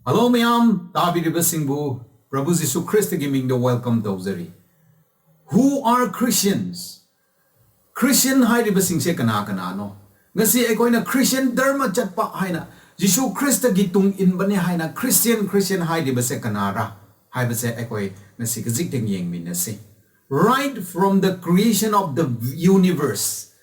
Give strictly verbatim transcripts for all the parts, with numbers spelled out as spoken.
Hello ꯃꯌꯥꯝ ꯇꯥꯕꯤꯔꯤꯕꯁꯤꯡꯕꯨ ꯄ꯭ꯔꯚꯨ ꯖꯤꯁꯨ ꯈ꯭ꯔꯤꯁꯇꯒꯤ ꯃꯤꯡꯗ welcome ꯇꯧꯖꯔꯤ꯫ Who are Christians? Christian ꯍꯥꯏꯔꯤꯕꯁꯤꯡꯁꯦ ꯀꯅꯥ ꯀꯅꯥꯅꯣ? ꯉꯁꯤ ꯑꯩꯈꯣꯏꯅ Christian ꯙꯔꯃ ꯆꯠꯄ ꯍꯥꯏꯅ, ꯖꯤꯁꯨ ꯈ꯭ꯔꯤꯁꯇꯒꯤ ꯇꯨꯡ ꯏꯟꯕꯅꯤ ꯍꯥꯏꯅ Christian, Christian ꯍꯥꯏꯔꯤꯕꯁꯦ ꯀꯅꯥꯔꯥ ꯍꯥꯏꯕꯁꯦ ꯑꯩꯈꯣꯏ ꯉꯁꯤ ꯈꯖꯤꯛꯇꯪ ꯌꯦꯡꯃꯤꯟꯅꯁꯤ꯫ Right from the creation of the universe,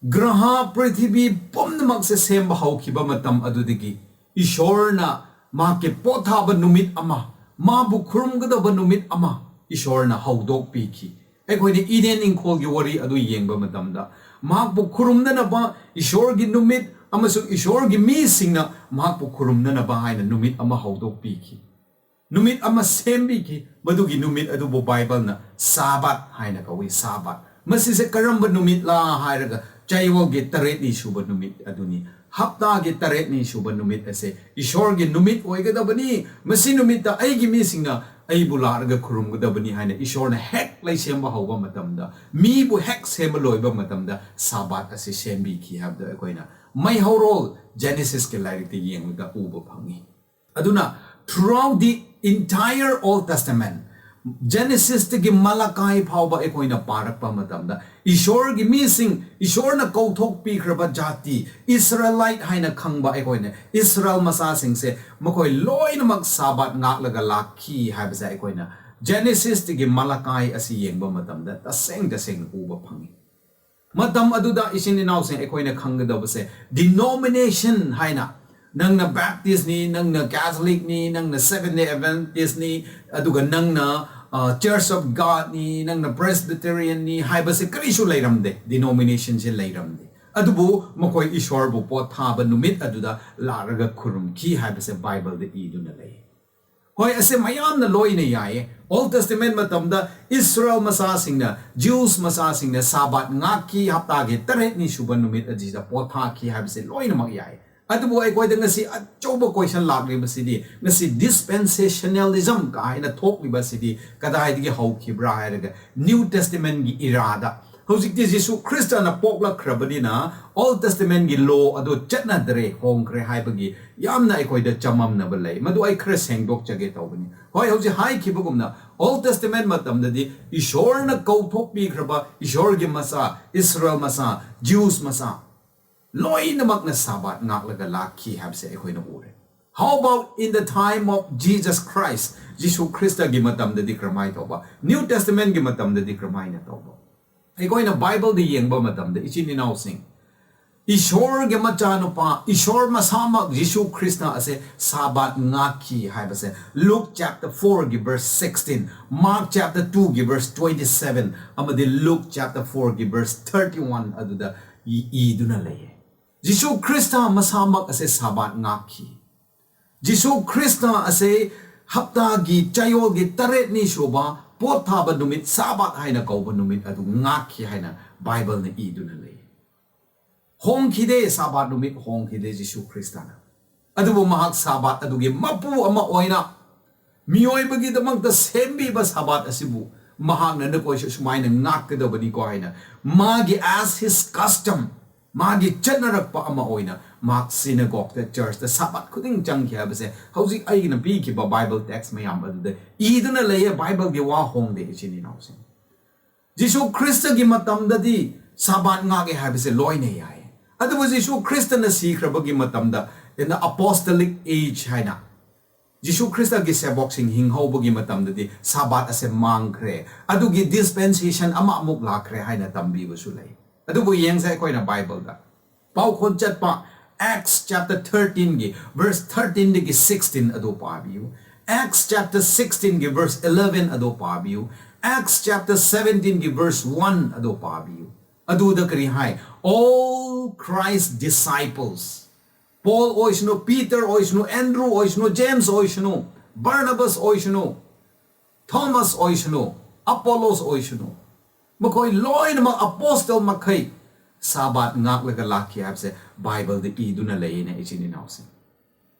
ꯒ꯭ꯔꯍ ꯄ꯭ꯔꯤꯊꯤꯕꯤ ꯄꯨꯝꯅꯃꯛꯁꯦ ꯁꯦꯝꯕ ꯍꯧꯈꯤꯕ ꯃꯇꯝ ꯑꯗꯨꯗꯒꯤ ꯏꯁꯣꯔꯅ ꯃꯍꯥꯛꯀꯤ ꯄꯣꯠ ꯊꯥꯕ ꯅꯨꯃꯤꯠ ꯑꯃ, ꯃꯥꯕꯨ ꯈꯨꯔꯨꯝꯒꯗꯕ ꯅꯨꯃꯤꯠ ꯑꯃ ꯏꯁꯣꯔꯅ ꯍꯧꯗꯣꯛꯄꯤꯈꯤ꯫ ꯑꯩꯈꯣꯏꯅ ꯏꯗꯦꯟ ꯏꯪꯈꯣꯜꯒꯤ ꯋꯥꯔꯤ ꯑꯗꯨ ꯌꯦꯡꯕ ꯃꯇꯝꯗ, ꯃꯍꯥꯛꯄꯨ ꯈꯨꯔꯨꯝꯅꯅꯕ ꯏꯁꯣꯔꯒꯤ ꯅꯨꯃꯤꯠ ꯑꯃꯁꯨꯡ ꯏꯁꯣꯔꯒꯤ ꯃꯤꯁꯤꯡꯅ ꯃꯍꯥꯛꯄꯨ ꯈꯨꯔꯨꯝꯅꯅꯕ ꯍꯥꯏꯅ ꯅꯨꯃꯤꯠ ꯑꯃ ꯍꯧꯗꯣꯛꯄꯤꯈꯤ꯫ ꯅꯨꯃꯤꯠ ꯑꯃ ꯁꯦꯝꯕꯤꯈꯤ, ꯃꯗꯨꯒꯤ ꯅꯨꯃꯤꯠ ꯑꯗꯨꯕꯨ ꯕꯥꯏꯕꯜꯅ ꯁꯥꯕꯥꯠ ꯍꯥꯏꯅ ꯀꯧꯏ꯫ ꯁꯥꯕꯥꯠ꯫ ꯃꯁꯤꯁꯦ ꯀꯔꯝꯕ ꯅꯨꯃꯤꯠꯂꯥ ꯍꯥꯏꯔꯒ, ꯆꯌꯣꯜꯒꯤ ꯇꯔꯦꯠꯅꯤ ꯁꯨꯕ ꯅꯨꯃꯤꯠ ꯑꯗꯨꯅꯤ꯫ ꯍꯞꯇꯥꯒꯤ ꯇꯔꯦꯠꯅꯤ ꯁꯨꯕ ꯅꯨꯃꯤꯠ ꯑꯁꯦ ꯏꯁꯣꯔꯒꯤ ꯅꯨꯃꯤꯠ ꯑꯣꯏꯒꯗꯕꯅꯤ, ꯃꯁꯤ ꯅꯨꯃꯤꯠꯇ ꯑꯩꯒꯤ ꯃꯤꯁꯤꯡꯅ ꯑꯩꯕꯨ ꯂꯥꯛꯂꯒ ꯈꯨꯔꯨꯝꯒꯗꯕꯅꯤ ꯍꯥꯏꯅ ꯏꯁꯣꯔꯅ ꯍꯦꯛ ꯂꯩ ꯁꯦꯝꯕ ꯍꯧꯕ ꯃꯇꯝꯗ, ꯃꯤꯕꯨ ꯍꯦꯛ ꯁꯦꯝꯕ ꯂꯣꯏꯕ ꯃꯇꯝꯗ ꯁꯥꯕꯥꯠ ꯑꯁꯤ ꯁꯦꯝꯕꯤꯈꯤ ꯍꯥꯏꯕꯗꯨ ꯑꯩꯈꯣꯏꯅ ꯃꯩꯍꯧꯔꯣꯜ ꯖꯦꯅꯦꯁꯤꯁꯀꯤ ꯂꯥꯏꯔꯤꯛꯇ ꯌꯦꯡꯕꯗ ꯎꯕ ꯐꯪꯏ꯫ ꯑꯗꯨꯅ throughout the entire Old Testament, ꯖꯦꯅꯦꯁꯤꯁꯇꯒꯤ ꯃꯂꯥꯀꯥꯏ ꯐꯥꯎꯕ ꯑꯩꯈꯣꯏꯅ ꯄꯥꯔꯛꯄ ꯃꯇꯝꯗ, ꯏꯁꯣꯔꯒꯤ ꯃꯤꯁꯤꯡ, ꯏꯁꯣꯔꯅ ꯀꯧꯊꯣꯛꯄꯤꯈ꯭ꯔꯕ ꯖꯥꯇꯤ, ꯏꯁꯔꯥꯏꯂꯥꯏꯠ ꯍꯥꯏꯅ ꯈꯪꯕ ꯑꯩꯈꯣꯏꯅ, ꯏꯁꯔꯥꯏꯜ ꯃꯆꯥꯁꯤꯡꯁꯦ, ꯃꯈꯣꯏ ꯂꯣꯏꯅꯃꯛ ꯁꯥꯕꯥꯠ ꯉꯥꯛꯂꯒ ꯂꯥꯛꯈꯤ ꯍꯥꯏꯕꯁꯦ ꯑꯩꯈꯣꯏꯅ ꯖꯦꯅꯦꯁꯤꯁꯇꯒꯤ ꯃꯂꯥꯀꯥꯏ ꯑꯁꯤ ꯌꯦꯡꯕ ꯃꯇꯝꯗ ꯇꯁꯦꯡ ꯇꯁꯦꯡꯅ ꯎꯕ ꯐꯪꯏ꯫ ꯃꯇꯝ ꯑꯗꯨꯗ ꯏꯆꯤꯟ ꯏꯅꯥꯎꯁꯤꯡ, ꯑꯩꯈꯣꯏꯅ ꯈꯪꯒꯗꯕꯁꯦ, denomination ꯍꯥꯏꯅ, ꯅꯪꯅ ꯕꯦꯞꯇꯤꯁꯅꯤ, ꯅꯪꯅ ꯀꯦꯊꯣꯂꯤꯛꯅꯤ, ꯅꯪꯅ ꯁꯦꯚꯦꯟ ꯗꯦ ꯑꯦꯗꯚꯦꯟꯇꯤꯁꯅꯤ, ꯑꯗꯨꯒ ꯅꯪꯅ, ꯑ, Church of Godꯅꯤ, ꯅꯪꯅ ꯄ꯭ꯔꯦꯁꯕꯤꯇꯦꯔꯤꯌꯟꯅꯤ ꯍꯥꯏꯕꯁꯦ ꯀꯔꯤꯁꯨ ꯂꯩꯔꯝꯗꯦ, denominationꯁꯦ ꯂꯩꯔꯝꯗꯦ꯫ ꯑꯗꯨꯕꯨ ꯃꯈꯣꯏ ꯏꯁꯣꯔꯕꯨ ꯄꯣꯠ ꯊꯥꯕ ꯅꯨꯃꯤꯠ ꯑꯗꯨꯗ ꯂꯥꯛꯂꯒ ꯈꯨꯔꯨꯝꯈꯤ ꯍꯥꯏꯕꯁꯦ ꯕꯥꯏꯕꯜꯗ ꯏꯗꯨꯅ ꯂꯩ꯫ ꯍꯣꯏ, ꯑꯁꯦ ꯃꯌꯥꯝꯅ ꯂꯣꯏꯅ ꯌꯥꯏꯌꯦ꯫ Old Testament ꯃꯇꯝꯗ ꯏꯁꯔꯥꯏꯜ ꯃꯆꯥꯁꯤꯡꯅ, Jews ꯃꯆꯥꯁꯤꯡꯅ ꯁꯥꯕꯥꯠ ꯉꯥꯛꯈꯤ, ꯍꯞꯇꯥꯒꯤ ꯇꯔꯦꯠꯅꯤ ꯁꯨꯕ ꯅꯨꯃꯤꯠ ꯑꯁꯤꯗ ꯄꯣꯊꯥꯈꯤ ꯍꯥꯏꯕꯁꯦ ꯂꯣꯏꯅꯃꯛ ꯌꯥꯏ꯫ ꯑꯗꯨꯕꯨ ꯑꯩꯈꯣꯏꯗ ꯉꯁꯤ ꯑꯆꯧꯕ question ꯂꯥꯛꯂꯤꯕꯁꯤꯗꯤ, ꯉꯁꯤ dispensationalism ꯀꯥ ꯍꯥꯏꯅ ꯊꯣꯛꯂꯤꯕꯁꯤꯗꯤ ꯀꯗꯥꯏꯗꯒꯤ ꯍꯧꯈꯤꯕ꯭ꯔꯥ ꯍꯥꯏꯔꯒ, New Testamentꯒꯤ eraꯗ, ꯍꯧꯖꯤꯛꯇꯤ ꯖꯤꯁꯨ ꯈ꯭ꯔꯤꯁꯇꯅ ꯄꯣꯛꯂꯛꯈ꯭ꯔꯕꯅꯤꯅ Old Testamentꯀꯤ law ꯑꯗꯨ ꯆꯠꯅꯗ꯭ꯔꯦ, ꯍꯣꯡꯈ꯭ꯔꯦ ꯍꯥꯏꯕꯒꯤ ꯌꯥꯝꯅ ꯑꯩꯈꯣꯏꯗ ꯆꯃꯝꯅꯕ ꯂꯩ꯫ ꯃꯗꯨ ꯑꯩ ꯈꯔ ꯁꯦꯡꯗꯣꯛꯆꯒꯦ ꯇꯧꯕꯅꯤ꯫ ꯍꯣꯏ, ꯍꯧꯖꯤꯛ ꯍꯥꯏꯈꯤꯕꯒꯨꯝꯅ Old Testament ꯃꯇꯝꯗꯗꯤ ꯏꯁꯣꯔꯅ ꯀꯧꯊꯣꯛꯄꯤꯈ꯭ꯔꯕ ꯏꯁꯣꯔꯒꯤ ꯃꯆꯥ, ꯏꯁꯔꯥꯌꯦꯜ ꯃꯆꯥ, Jews ꯃꯆꯥ ꯂꯣꯏꯅꯃꯛꯅ ꯁꯥꯕꯥꯠ ꯉꯥꯛꯂꯒ ꯂꯥꯛꯈꯤ ꯍꯥꯏꯕꯁꯦ ꯑꯩꯈꯣꯏꯅ ꯎꯔꯦ꯫ How about in the time of Jesus Christ? ꯖꯤꯁꯨ ꯈ꯭ꯔꯤꯁꯇꯒꯤ ꯃꯇꯝꯗꯗꯤ ꯀꯔꯝꯍꯥꯏꯅ ꯇꯧꯕ? New Testamentꯀꯤ ꯃꯇꯝꯗꯗꯤ ꯀꯔꯝꯍꯥꯏꯅ ꯇꯧꯕ? ꯑꯩꯈꯣꯏꯅ ꯕꯥꯏꯕꯜꯗ ꯌꯦꯡꯕ ꯃꯇꯝꯗ, ꯏꯆꯤꯟ ꯏꯅꯥꯎꯁꯤꯡ, ꯏꯁꯣꯔꯒꯤ ꯃꯆꯥꯅꯨꯄꯥ, ꯏꯁꯣꯔ ꯃꯁꯥꯃꯛ ꯖꯤꯁꯨ ꯈ꯭ꯔꯤꯁꯇ ꯑꯁꯦ ꯁꯥꯕꯥꯠ ꯉꯥꯛꯈꯤ ꯍꯥꯏꯕꯁꯦ Luke chapter fourꯒꯤ verse sixteen, Mark chapter twoꯒꯤ verse twenty-seven ꯑꯃꯗꯤ Luke chapter fourꯒꯤ verse thirty-one ꯑꯗꯨꯗ ꯏ-, ꯏꯗꯨꯅ ꯂꯩꯌꯦ꯫ ꯖꯤꯁꯨ ꯈ꯭ꯔꯤꯁꯇ ꯃꯁꯥꯃꯛ ꯑꯁꯦ ꯁꯥꯕꯥꯠ ꯉꯥꯛꯈꯤ꯫ ꯖꯤꯁꯨ ꯈ꯭ꯔꯤꯁꯇ ꯑꯁꯦ ꯍꯞꯇꯥꯒꯤ ꯆꯌꯣꯜꯒꯤ ꯇꯔꯦꯠꯅꯤ ꯁꯨꯕ ꯄꯣꯠ ꯊꯥꯕ ꯅꯨꯃꯤꯠ, ꯁꯥꯕꯥꯠ ꯍꯥꯏꯅ ꯀꯧꯕ ꯅꯨꯃꯤꯠ ꯑꯗꯨ ꯉꯥꯛꯈꯤ ꯍꯥꯏꯅ ꯕꯥꯏꯕꯜꯅ ꯏꯗꯨꯅ ꯂꯩ꯫ ꯍꯣꯡꯈꯤꯗꯦ, ꯁꯥꯕꯥꯠ ꯅꯨꯃꯤꯠ ꯍꯣꯡꯈꯤꯗꯦ ꯖꯤꯁꯨ ꯈ꯭ꯔꯤꯁꯇꯅ꯫ ꯑꯗꯨꯕꯨ ꯃꯍꯥꯛ ꯁꯥꯕꯥꯠ ꯑꯗꯨꯒꯤ ꯃꯄꯨ ꯑꯃ ꯑꯣꯏꯅ ꯃꯤꯑꯣꯏꯕꯒꯤꯗꯃꯛꯇ ꯁꯦꯝꯕꯤꯕ ꯁꯥꯕꯥꯠ ꯑꯁꯤꯕꯨ ꯃꯍꯥꯛꯅ ꯅꯈꯣꯏꯁꯨ ꯁꯨꯃꯥꯏꯅ ꯉꯥꯛꯀꯗꯕꯅꯤꯀꯣ ꯍꯥꯏꯅ ꯃꯥꯒꯤ, as his custom, ꯃꯥꯒꯤ ꯆꯠꯅꯔꯛꯄ ꯑꯃ ꯑꯣꯏꯅ ꯃꯍꯥꯛ ꯁꯤꯅꯒꯣꯒꯇ, ꯆꯔꯆꯇ ꯁꯥꯕꯥꯠ ꯈꯨꯗꯤꯡ ꯆꯪꯈꯤ ꯍꯥꯏꯕꯁꯦ ꯍꯧꯖꯤꯛ ꯑꯩꯅ ꯄꯤꯈꯤꯕ ꯕꯥꯏꯕꯜ ꯇꯦꯛꯁ ꯃꯌꯥꯝ ꯑꯗꯨꯗ ꯏꯗꯨꯅ ꯂꯩꯌꯦ꯫ ꯕꯥꯏꯕꯜꯒꯤ ꯋꯥ ꯍꯣꯡꯗꯦ, ꯏꯆꯤꯟ ꯏꯅꯥꯎꯁꯤꯡ꯫ ꯖꯤꯁꯨ ꯈ꯭ꯔꯤꯁꯇꯒꯤ ꯃꯇꯝꯗꯗꯤ ꯁꯥꯕꯥꯠ ꯉꯥꯛꯑꯦ ꯍꯥꯏꯕꯁꯦ ꯂꯣꯏꯅ ꯌꯥꯏ꯫ ꯑꯗꯨꯕꯨ ꯖꯤꯁꯨ ꯈ꯭ꯔꯤꯁꯇꯅ ꯁꯤꯈ꯭ꯔꯕꯒꯤ ꯃꯇꯝꯗ, in the apostolic age ꯍꯥꯏꯅ, ꯖꯤꯁꯨ ꯈ꯭ꯔꯤꯁꯇꯒꯤ ꯁꯦꯕꯣꯛꯁꯤꯡ ꯍꯤꯡꯍꯧꯕꯒꯤ ꯃꯇꯝꯗꯗꯤ ꯁꯥꯕꯥꯠ ꯑꯁꯦ ꯃꯥꯡꯈ꯭ꯔꯦ, ꯑꯗꯨꯒꯤ dispensation ꯑꯃ ꯑꯃꯨꯛ ꯂꯥꯛꯈ꯭ꯔꯦ ꯍꯥꯏꯅ ꯇꯝꯕꯤꯕꯁꯨ ꯂꯩ꯫ ꯑꯗꯨꯕꯨ ꯌꯦꯡꯁꯦ ꯑꯩꯈꯣꯏꯅ ꯕꯥꯏꯕꯜꯗ꯫ ꯄꯥꯎꯈꯣꯟ ꯆꯠꯄ, Acts chapter thirteenꯒꯤ verse thirteenꯗꯒꯤ sixteen ꯑꯗꯨ ꯄꯥꯕꯤꯌꯨ꯫ Acts chapter sixteenꯒꯤ verse eleven ꯑꯗꯨ ꯄꯥꯕꯤꯌꯨ꯫ Acts chapter seventeenꯒꯤ verse one ꯑꯗꯨ ꯄꯥꯕꯤꯌꯨ꯫ ꯑꯗꯨꯗ ꯀꯔꯤ ꯍꯥꯏ? All Christ disciples, ꯄꯣꯜ ꯑꯣꯏꯁꯅꯨ, ꯄꯤꯇꯔ ꯑꯣꯏꯁꯅꯨ, ꯑꯦꯟꯗ꯭ꯔꯨ ꯑꯣꯏꯁꯅꯨ, ꯖꯦꯝꯁ ꯑꯣꯏꯁꯅꯨ, ꯕꯔꯅꯕꯥꯁ ꯑꯣꯏꯁꯅꯨ, ꯊꯣꯃꯥꯁ ꯑꯣꯏꯁꯅꯨ, ꯑꯄꯣꯂꯣꯁ ꯑꯣꯏꯁꯅꯨ, ꯃꯈꯣꯏ ꯂꯣꯏꯅꯃꯛ ꯑꯄꯣꯁꯇꯜ ꯃꯈꯩ ꯁꯥꯕꯥꯠ ꯉꯥꯛꯂꯒ ꯂꯥꯛꯈꯤ ꯍꯥꯏꯕꯁꯦ ꯕꯥꯏꯕꯜꯗ ꯏꯗꯨꯅ ꯂꯩꯌꯦꯅꯦ, ꯏꯆꯤꯟ ꯏꯅꯥꯎꯁꯤꯡ꯫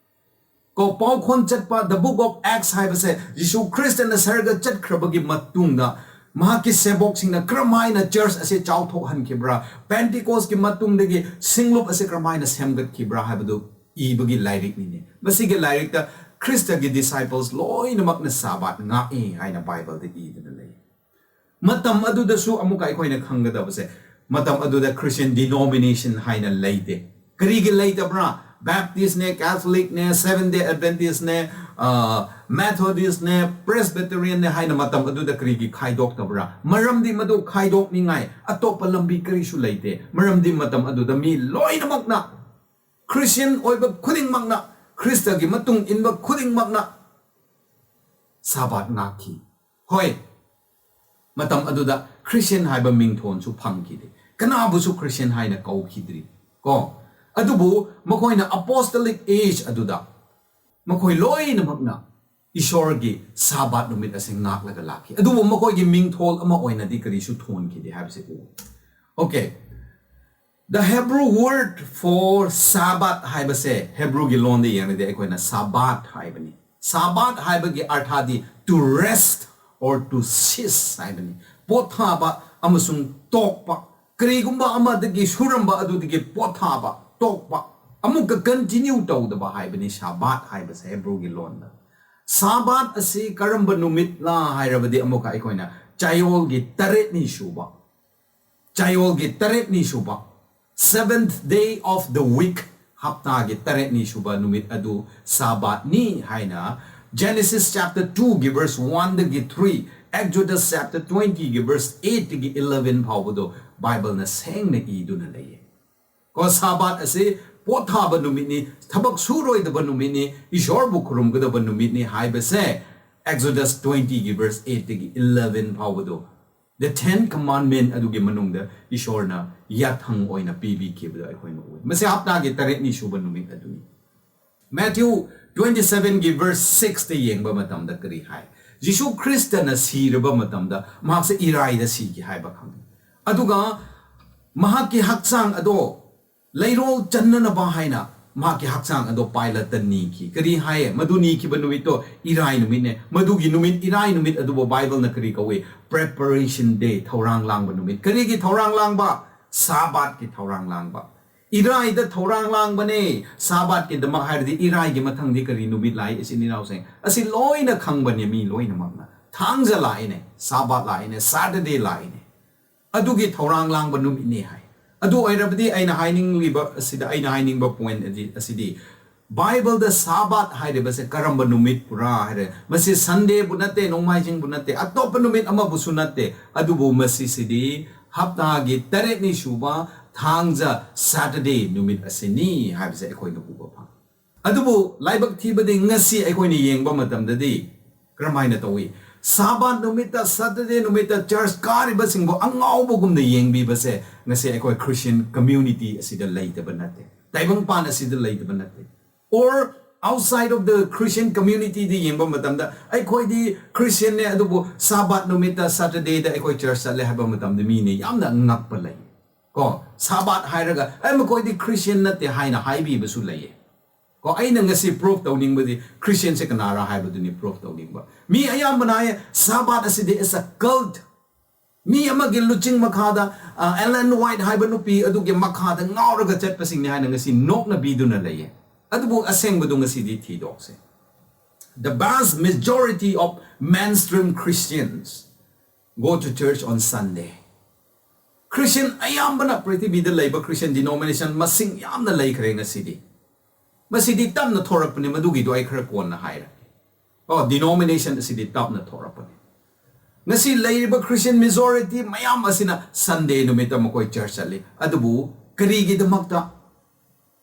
ꯀꯣ, ꯄꯥꯎꯈꯣꯟ ꯆꯠꯄ, the book of Acts ꯍꯥꯏꯕꯁꯦ ꯖꯤꯁꯨ ꯈ꯭ꯔꯤꯁꯇꯅ ꯁꯔꯒ ꯆꯠꯈ꯭ꯔꯕꯒꯤ ꯃꯇꯨꯡꯗ ꯃꯍꯥꯛꯀꯤ ꯁꯦꯕꯣꯛꯁꯤꯡꯅ ꯀꯔꯝꯍꯥꯏꯅ ꯆꯔꯆ ꯑꯁꯤ ꯆꯥꯎꯊꯣꯛꯍꯟꯈꯤꯕ꯭ꯔꯥ, ꯄꯦꯟꯇꯤꯀꯣꯁꯀꯤ ꯃꯇꯨꯡꯗꯒꯤ ꯁꯤꯡꯂꯨꯞ ꯑꯁꯤ ꯀꯔꯝꯍꯥꯏꯅ ꯁꯦꯝꯒꯠꯈꯤꯕ꯭ꯔꯥ ꯍꯥꯏꯕꯗꯨ ꯏꯕꯒꯤ ꯂꯥꯏꯔꯤꯛꯅꯤꯅꯦ꯫ ꯃꯁꯤꯒꯤ ꯂꯥꯏꯔꯤꯛꯇ ꯈ꯭ꯔꯤꯁꯇꯒꯤ ꯗꯤꯁꯥꯏꯄꯜꯁ ꯂꯣꯏꯅꯃꯛꯅ ꯁꯥꯕꯥꯠ ꯉꯥꯛꯏ ꯍꯥꯏꯅ ꯕꯥꯏꯕꯜꯗ ꯏꯗꯨꯅ ꯂꯩ꯫ ꯃꯇꯝ ꯑꯗꯨꯗꯁꯨ ꯑꯃꯨꯛꯀ ꯑꯩꯈꯣꯏꯅ ꯈꯪꯒꯗꯕꯁꯦ, ꯃꯇꯝ ꯑꯗꯨꯗ ꯈ꯭ꯔꯤꯁꯇꯤꯌꯟ ꯗꯤꯅꯣꯃꯤꯅꯦꯁꯟ ꯍꯥꯏꯅ ꯂꯩꯇꯦ꯫ ꯀꯔꯤꯒꯤ ꯂꯩꯇꯕ꯭ꯔꯥ? ꯕꯦꯞꯇꯤꯁꯅꯦ, ꯀꯦꯊꯣꯂꯤꯛꯅꯦ, ꯁꯦꯚꯦꯟ ꯗꯦ ꯑꯦꯗꯚꯦꯟꯇꯤꯁꯅꯦ, ꯃꯦꯊꯣꯗꯤꯁꯅꯦ, ꯄ꯭ꯔꯦꯁꯕꯤꯇꯦꯔꯤꯌꯟꯅꯦ ꯍꯥꯏꯅ ꯃꯇꯝ ꯑꯗꯨꯗ ꯀꯔꯤꯒꯤ ꯈꯥꯏꯗꯣꯛꯇꯕ꯭ꯔꯥ? ꯃꯔꯝꯗꯤ ꯃꯗꯨ ꯈꯥꯏꯗꯣꯛꯅꯤꯡꯉꯥꯏ ꯑꯇꯣꯞꯄ ꯂꯝꯕꯤ ꯀꯔꯤꯁꯨ ꯂꯩꯇꯦ꯫ ꯃꯔꯝꯗꯤ ꯃꯇꯝ ꯑꯗꯨꯗ ꯃꯤ ꯂꯣꯏꯅꯃꯛꯅ, ꯈ꯭ꯔꯤꯁꯇꯤꯌꯟ ꯑꯣꯏꯕ ꯈꯨꯗꯤꯡꯃꯛꯅ, ꯈ꯭ꯔꯤꯁꯇꯒꯤ ꯃꯇꯨꯡ ꯏꯟꯕ ꯈꯨꯗꯤꯡꯃꯛꯅ ꯁꯥꯕꯥꯠ ꯉꯥꯛꯈꯤ꯫ ꯍꯣꯏ, ꯃꯇꯝ ꯑꯗꯨꯗ ꯈ꯭ꯔꯤꯁꯇꯤꯌꯟ ꯍꯥꯏꯕ ꯃꯤꯡꯊꯣꯟꯁꯨ ꯐꯪꯈꯤꯗꯦ, ꯀꯅꯥꯕꯨꯁꯨ ꯈ꯭ꯔꯤꯁꯇꯤꯌꯟ ꯍꯥꯏꯅ ꯀꯧꯈꯤꯗ꯭ꯔꯤ ꯀꯣ꯫ ꯑꯗꯨꯕꯨ ꯃꯈꯣꯏꯅ ꯑꯄꯣꯁꯇꯣꯂꯤꯛ ꯑꯦꯖ ꯑꯗꯨꯗ ꯃꯈꯣꯏ ꯂꯣꯏꯅꯃꯛꯅ ꯏꯁꯣꯔꯒꯤ ꯁꯥꯕꯥꯠ ꯅꯨꯃꯤꯠ ꯑꯁꯤ ꯉꯥꯛꯂꯒ ꯂꯥꯛꯈꯤ꯫ ꯑꯗꯨꯕꯨ ꯃꯈꯣꯏꯒꯤ ꯃꯤꯡꯊꯣꯜ ꯑꯃ ꯑꯣꯏꯅꯗꯤ ꯀꯔꯤꯁꯨ ꯊꯣꯟꯈꯤꯗꯦ ꯍꯥꯏꯕꯁꯤ ꯎ꯫ Okay, the Hebrew word for Sabbath ꯍꯥꯏꯕꯁꯦ, ꯍꯦꯕ꯭ꯔꯨꯒꯤ ꯂꯣꯟꯗ ꯌꯦꯡꯂꯗꯤ ꯑꯩꯈꯣꯏꯅ ꯁꯥꯕꯥꯠ ꯍꯥꯏꯕꯅꯤ꯫ ꯁꯥꯕꯥꯠ ꯍꯥꯏꯕꯒꯤ ꯑꯔꯊꯥꯗꯤ to rest or to cease ꯍꯥꯏꯕꯅꯤ꯫ ꯄꯣꯊꯥꯕ ꯑꯃꯁꯨꯡ ꯇꯣꯛꯄ, ꯀꯔꯤꯒꯨꯝꯕ ꯑꯃꯗꯒꯤ ꯁꯨꯔꯝꯕ ꯑꯗꯨꯗꯒꯤ ꯄꯣꯊꯥꯕ, ꯇꯣꯛꯄ, ꯑꯃꯨꯛꯀ ꯀꯟꯇꯤꯅ꯭ꯌꯨ ꯇꯧꯗꯕ ꯍꯥꯏꯕꯅꯤ ꯁꯥꯕꯥꯠ ꯍꯥꯏꯕꯁꯦ ꯍꯦꯕ꯭ꯔꯨꯒꯤ ꯂꯣꯟꯗ꯫ ꯁꯥꯕꯥꯠ ꯑꯁꯤ ꯀꯔꯝꯕ ꯅꯨꯃꯤꯠꯂꯥ ꯍꯥꯏꯔꯕꯗꯤ, ꯑꯃꯨꯛꯀ ꯑꯩꯈꯣꯏꯅ ꯆꯌꯣꯜꯒꯤ ꯇꯔꯦꯠꯅꯤ ꯁꯨꯕ, ꯆꯌꯣꯜꯒꯤ ꯇꯔꯦꯠꯅꯤ ꯁꯨꯕ, seventh day of the week, ꯍꯞꯇꯥꯒꯤ ꯇꯔꯦꯠꯅꯤ ꯁꯨꯕ ꯅꯨꯃꯤꯠ ꯑꯗꯨ ꯁꯥꯕꯥꯠꯅꯤ ꯍꯥꯏꯅ Genesis chapter two ꯒꯤ verse one ꯗꯒꯤ three, Exodus chapter twenty ꯒꯤ verse eight ꯗꯒꯤ eleven ꯐꯥꯎꯕꯗꯣ ꯕꯥꯏꯕꯜꯅ ꯁꯦꯡꯅ ꯏꯗꯨꯅ ꯂꯩꯌꯦ꯫ ꯀꯣ, ꯁꯥꯕꯥꯠ ꯑꯁꯤ ꯄꯣꯊꯥꯕ ꯅꯨꯃꯤꯠꯅꯤ, ꯊꯕꯛ ꯁꯨꯔꯣꯏꯗꯕ ꯅꯨꯃꯤꯠꯅꯤ, ꯏꯁꯣꯔꯕꯨ ꯈꯨꯔꯨꯝꯒꯗꯕ ꯅꯨꯃꯤꯠꯅꯤ ꯍꯥꯏꯕꯁꯦ Exodus twenty ꯒꯤ verse eight ꯗꯒꯤ eleven ꯐꯥꯎꯕꯗꯣ, the Ten Commandment ꯑꯗꯨꯒꯤ ꯃꯅꯨꯡꯗ ꯏꯁꯣꯔꯅ ꯌꯥꯊꯪ ꯑꯣꯏꯅ ꯄꯤꯕꯤꯈꯤꯕꯗꯣ ꯑꯩꯈꯣꯏꯅ ꯎꯏ꯫ ꯃꯁꯤ ꯍꯞꯇꯥꯒꯤ ꯇꯔꯦꯠꯅꯤ ꯁꯨꯕ ꯅꯨꯃꯤꯠ ꯑꯗꯨꯅꯤ꯫ Matthew twenty seven ꯒꯤ verse six ꯇ ꯌꯦꯡꯕ ꯃꯇꯝꯗ ꯀꯔꯤ ꯍꯥꯏ? ꯖꯤꯁꯨ ꯈ꯭ꯔꯤꯁꯇꯅ ꯁꯤꯔꯕ ꯃꯇꯝꯗ ꯃꯍꯥꯛꯁꯦ ꯏꯔꯥꯏꯗ ꯁꯤꯈꯤ ꯍꯥꯏꯕ ꯈꯪꯏ꯫ ꯑꯗꯨꯒ ꯃꯍꯥꯛꯀꯤ ꯍꯛꯆꯥꯡ ꯑꯗꯣ ꯂꯩꯔꯣꯜ ꯆꯟꯅꯅꯕ ꯍꯥꯏꯅ ꯃꯍꯥꯛꯀꯤ ꯍꯛꯆꯥꯡ ꯑꯗꯣ ꯄꯥꯏꯂꯠꯇ ꯅꯤꯈꯤ꯫ ꯀꯔꯤ ꯍꯥꯏꯌꯦ? ꯃꯗꯨ ꯅꯤꯈꯤꯕ ꯅꯨꯃꯤꯠꯇꯣ ꯏꯔꯥꯏ ꯅꯨꯃꯤꯠꯅꯦ꯫ ꯃꯗꯨꯒꯤ ꯅꯨꯃꯤꯠ, ꯏꯔꯥꯏ ꯅꯨꯃꯤꯠ ꯑꯗꯨꯕꯨ ꯕꯥꯏꯕꯜꯅ ꯀꯔꯤ ꯀꯧꯏ? Preparation Day, ꯊꯧꯔꯥꯡ ꯂꯥꯡꯕ ꯅꯨꯃꯤꯠ꯫ ꯀꯔꯤꯒꯤ ꯊꯧꯔꯥꯡ ꯂꯥꯡꯕ? ꯁꯥꯕꯥꯠꯀꯤ ꯊꯧꯔꯥꯡ ꯂꯥꯡꯕ꯫ ꯏꯔꯥꯏꯗ ꯊꯧꯔꯥꯡ ꯂꯥꯡꯕꯅꯦ꯫ ꯁꯥꯕꯥꯠꯀꯤꯗꯃꯛ ꯍꯥꯏꯔꯗꯤ ꯏꯔꯥꯏꯒꯤ ꯃꯊꯪꯗꯤ ꯀꯔꯤ ꯅꯨꯃꯤꯠ ꯂꯥꯛꯏ, ꯏꯆꯤꯟ ꯏꯅꯥꯎꯁꯤꯡ? ꯑꯁꯤ ꯂꯣꯏꯅ ꯈꯪꯕꯅꯦ ꯃꯤ ꯂꯣꯏꯅꯃꯛꯅ꯫ ꯊꯥꯡꯖ ꯂꯥꯛꯏꯅꯦ, ꯁꯥꯕꯥꯠ ꯂꯥꯛꯏꯅꯦ, Saturday ꯂꯥꯛꯏꯅꯦ꯫ ꯑꯗꯨꯒꯤ ꯊꯧꯔꯥꯡ ꯂꯥꯡꯕ ꯅꯨꯃꯤꯠꯅꯦ ꯍꯥꯏ꯫ ꯑꯗꯨ ꯑꯣꯏꯔꯕꯗꯤ ꯑꯩꯅ ꯍꯥꯏꯅꯤꯡꯂꯤꯕ ꯑꯁꯤꯗ, ꯑꯩꯅ ꯍꯥꯏꯅꯤꯡꯕ point ꯑꯗꯤ, ꯑꯁꯤꯗꯤ ꯕꯥꯏꯕꯜꯗ ꯁꯥꯕꯥꯠ ꯍꯥꯏꯔꯤꯕꯁꯦ ꯀꯔꯝꯕ ꯅꯨꯃꯤꯠꯄꯨꯔꯥ ꯍꯥꯏꯔꯦ, ꯃꯁꯤ Sundayꯕꯨ ꯅꯠꯇꯦ, ꯅꯣꯡꯃꯥꯏꯖꯤꯡꯕꯨ ꯅꯠꯇꯦ, ꯑꯇꯣꯞꯄ ꯅꯨꯃꯤꯠ ꯑꯃꯕꯨꯁꯨ ꯅꯠꯇꯦ, ꯑꯗꯨꯕꯨ ꯃꯁꯤꯁꯤꯗꯤ ꯍꯞꯇꯥꯒꯤ ꯇꯔꯦꯠꯅꯤ ꯁꯨꯕ ꯊꯥꯡꯖ, Saturday ꯅꯨꯃꯤꯠ ꯑꯁꯤꯅꯤ ꯍꯥꯏꯕꯁꯦ ꯑꯩꯈꯣꯏꯅ ꯎꯕ ꯐꯪꯉꯤ꯫ ꯑꯗꯨꯕꯨ ꯂꯥꯏꯕꯛ ꯊꯤꯕꯗꯤ ꯉꯁꯤ ꯑꯩꯈꯣꯏꯅ ꯌꯦꯡꯕ ꯃꯇꯝꯗꯗꯤ ꯀꯔꯝꯍꯥꯏꯅ ꯇꯧꯏ? ꯁꯥꯕꯥꯠ ꯅꯨꯃꯤꯠꯇ, Saturday ꯅꯨꯃꯤꯠꯇ church ꯀꯥꯔꯤꯕꯁꯤꯡꯕꯨ ꯑꯉꯥꯎꯕꯒꯨꯝꯅ ꯌꯦꯡꯕꯤꯕꯁꯦ ꯉꯁꯤ ꯑꯩꯈꯣꯏ Christian community ꯑꯁꯤꯗ ꯂꯩꯇꯕ ꯅꯠꯇꯦ, ꯇꯥꯏꯕꯪꯄꯥꯟ ꯑꯁꯤꯗ ꯂꯩꯇꯕ ꯅꯠꯇꯦ꯫ Or outside of the Christian communityꯗ ꯌꯦꯡꯕ ꯃꯇꯝꯗ, ꯑꯩꯈꯣꯏꯗꯤ Christianꯅꯦ, ꯑꯗꯨꯕꯨ ꯁꯥꯕꯥꯠ ꯅꯨꯃꯤꯠꯇ, Saturdayꯗ ꯑꯩꯈꯣꯏ church ꯆꯠꯂꯦ ꯍꯥꯏꯕ ꯃꯇꯝꯗ ꯃꯤꯅ ꯌꯥꯝꯅ ꯉꯛꯄ ꯂꯩ꯫ ꯀꯣ, ꯁꯥꯕꯥꯠ ꯍꯥꯏꯔꯒ, "ꯑꯦ, ꯃꯈꯣꯏꯗꯤ Christian ꯅꯠꯇꯦ" ꯍꯥꯏꯅ ꯍꯥꯏꯕꯤꯕꯁꯨ ꯂꯩꯌꯦ꯫ ꯀꯣ, ꯑꯩꯅ ꯉꯁꯤ prove ꯇꯧꯅꯤꯡꯕꯗꯤ Christianꯁꯦ ꯀꯅꯥꯔꯥ ꯍꯥꯏꯕꯗꯨꯅꯤ prove ꯇꯧꯅꯤꯡꯕ꯫ ꯃꯤ ꯑꯌꯥꯝꯕꯅ ꯍꯥꯏꯌꯦ, "ꯁꯥꯕꯥꯠ ꯑꯁꯤꯗꯤ is a cult꯫ ꯃꯤ ꯑꯃꯒꯤ ꯂꯨꯆꯤꯡ ꯃꯈꯥꯗ, ꯑ, Ellen White ꯍꯥꯏꯕ ꯅꯨꯄꯤ ꯑꯗꯨꯒꯤ ꯃꯈꯥꯗ ꯉꯥꯎꯔꯒ ꯆꯠꯄꯁꯤꯡꯅꯤ" ꯍꯥꯏꯅ ꯉꯁꯤ ꯅꯣꯛꯅꯕꯤꯗꯨꯅ ꯂꯩꯌꯦ꯫ ꯑꯗꯨꯕꯨ ꯑꯁꯦꯡꯕꯗꯨ ꯉꯁꯤꯗꯤ ꯊꯤꯗꯣꯛꯁꯦ꯫ The vast majority of mainstream Christians go to church on Sunday. Christian ꯑꯌꯥꯝꯕꯅ, ꯄ꯭ꯔꯤꯊꯤꯕꯤꯗ ꯂꯩꯕ Christian denomination ꯃꯁꯤꯡ ꯌꯥꯝꯅ ꯂꯩꯈ꯭ꯔꯦ ꯉꯁꯤꯗꯤ꯫ ꯃꯁꯤꯗꯤ ꯇꯞꯅ ꯊꯣꯔꯛꯄꯅꯦ, ꯃꯗꯨꯒꯤꯗꯣ ꯑꯩ ꯈꯔ ꯀꯣꯟꯅ ꯍꯥꯏꯔꯒꯦ꯫ ꯑꯣ, denomination ꯑꯁꯤꯗꯤ ꯇꯞꯅ ꯊꯣꯔꯛꯄꯅꯦ꯫ ꯉꯁꯤ ꯂꯩꯔꯤꯕ Christian majority ꯃꯌꯥꯝ ꯑꯁꯤꯅ Sunday ꯅꯨꯃꯤꯠꯇ ꯃꯈꯣꯏ church ꯆꯠꯂꯤ꯫ ꯑꯗꯨꯕꯨ ꯀꯔꯤꯒꯤꯗꯃꯛꯇ,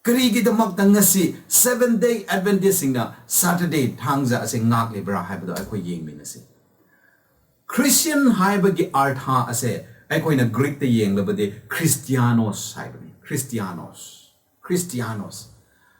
ꯀꯔꯤꯒꯤꯗꯃꯛꯇ ꯉꯁꯤ Seventh Day Adventistꯁꯤꯡꯅ Saturday, ꯊꯥꯡꯖ ꯑꯁꯤ ꯉꯥꯛꯂꯤꯕ꯭ꯔꯥ ꯍꯥꯏꯕꯗꯣ ꯑꯩꯈꯣꯏ ꯌꯦꯡꯃꯤꯟꯅꯁꯤ꯫ Christian ꯍꯥꯏꯕꯒꯤ ꯑꯔꯊ ꯑꯁꯦ ꯑꯩꯈꯣꯏꯅ Greekꯇ ꯌꯦꯡꯂꯕꯗꯤ Christianos ꯍꯥꯏꯕꯅꯤ꯫ Christianos꯫ Christianos꯫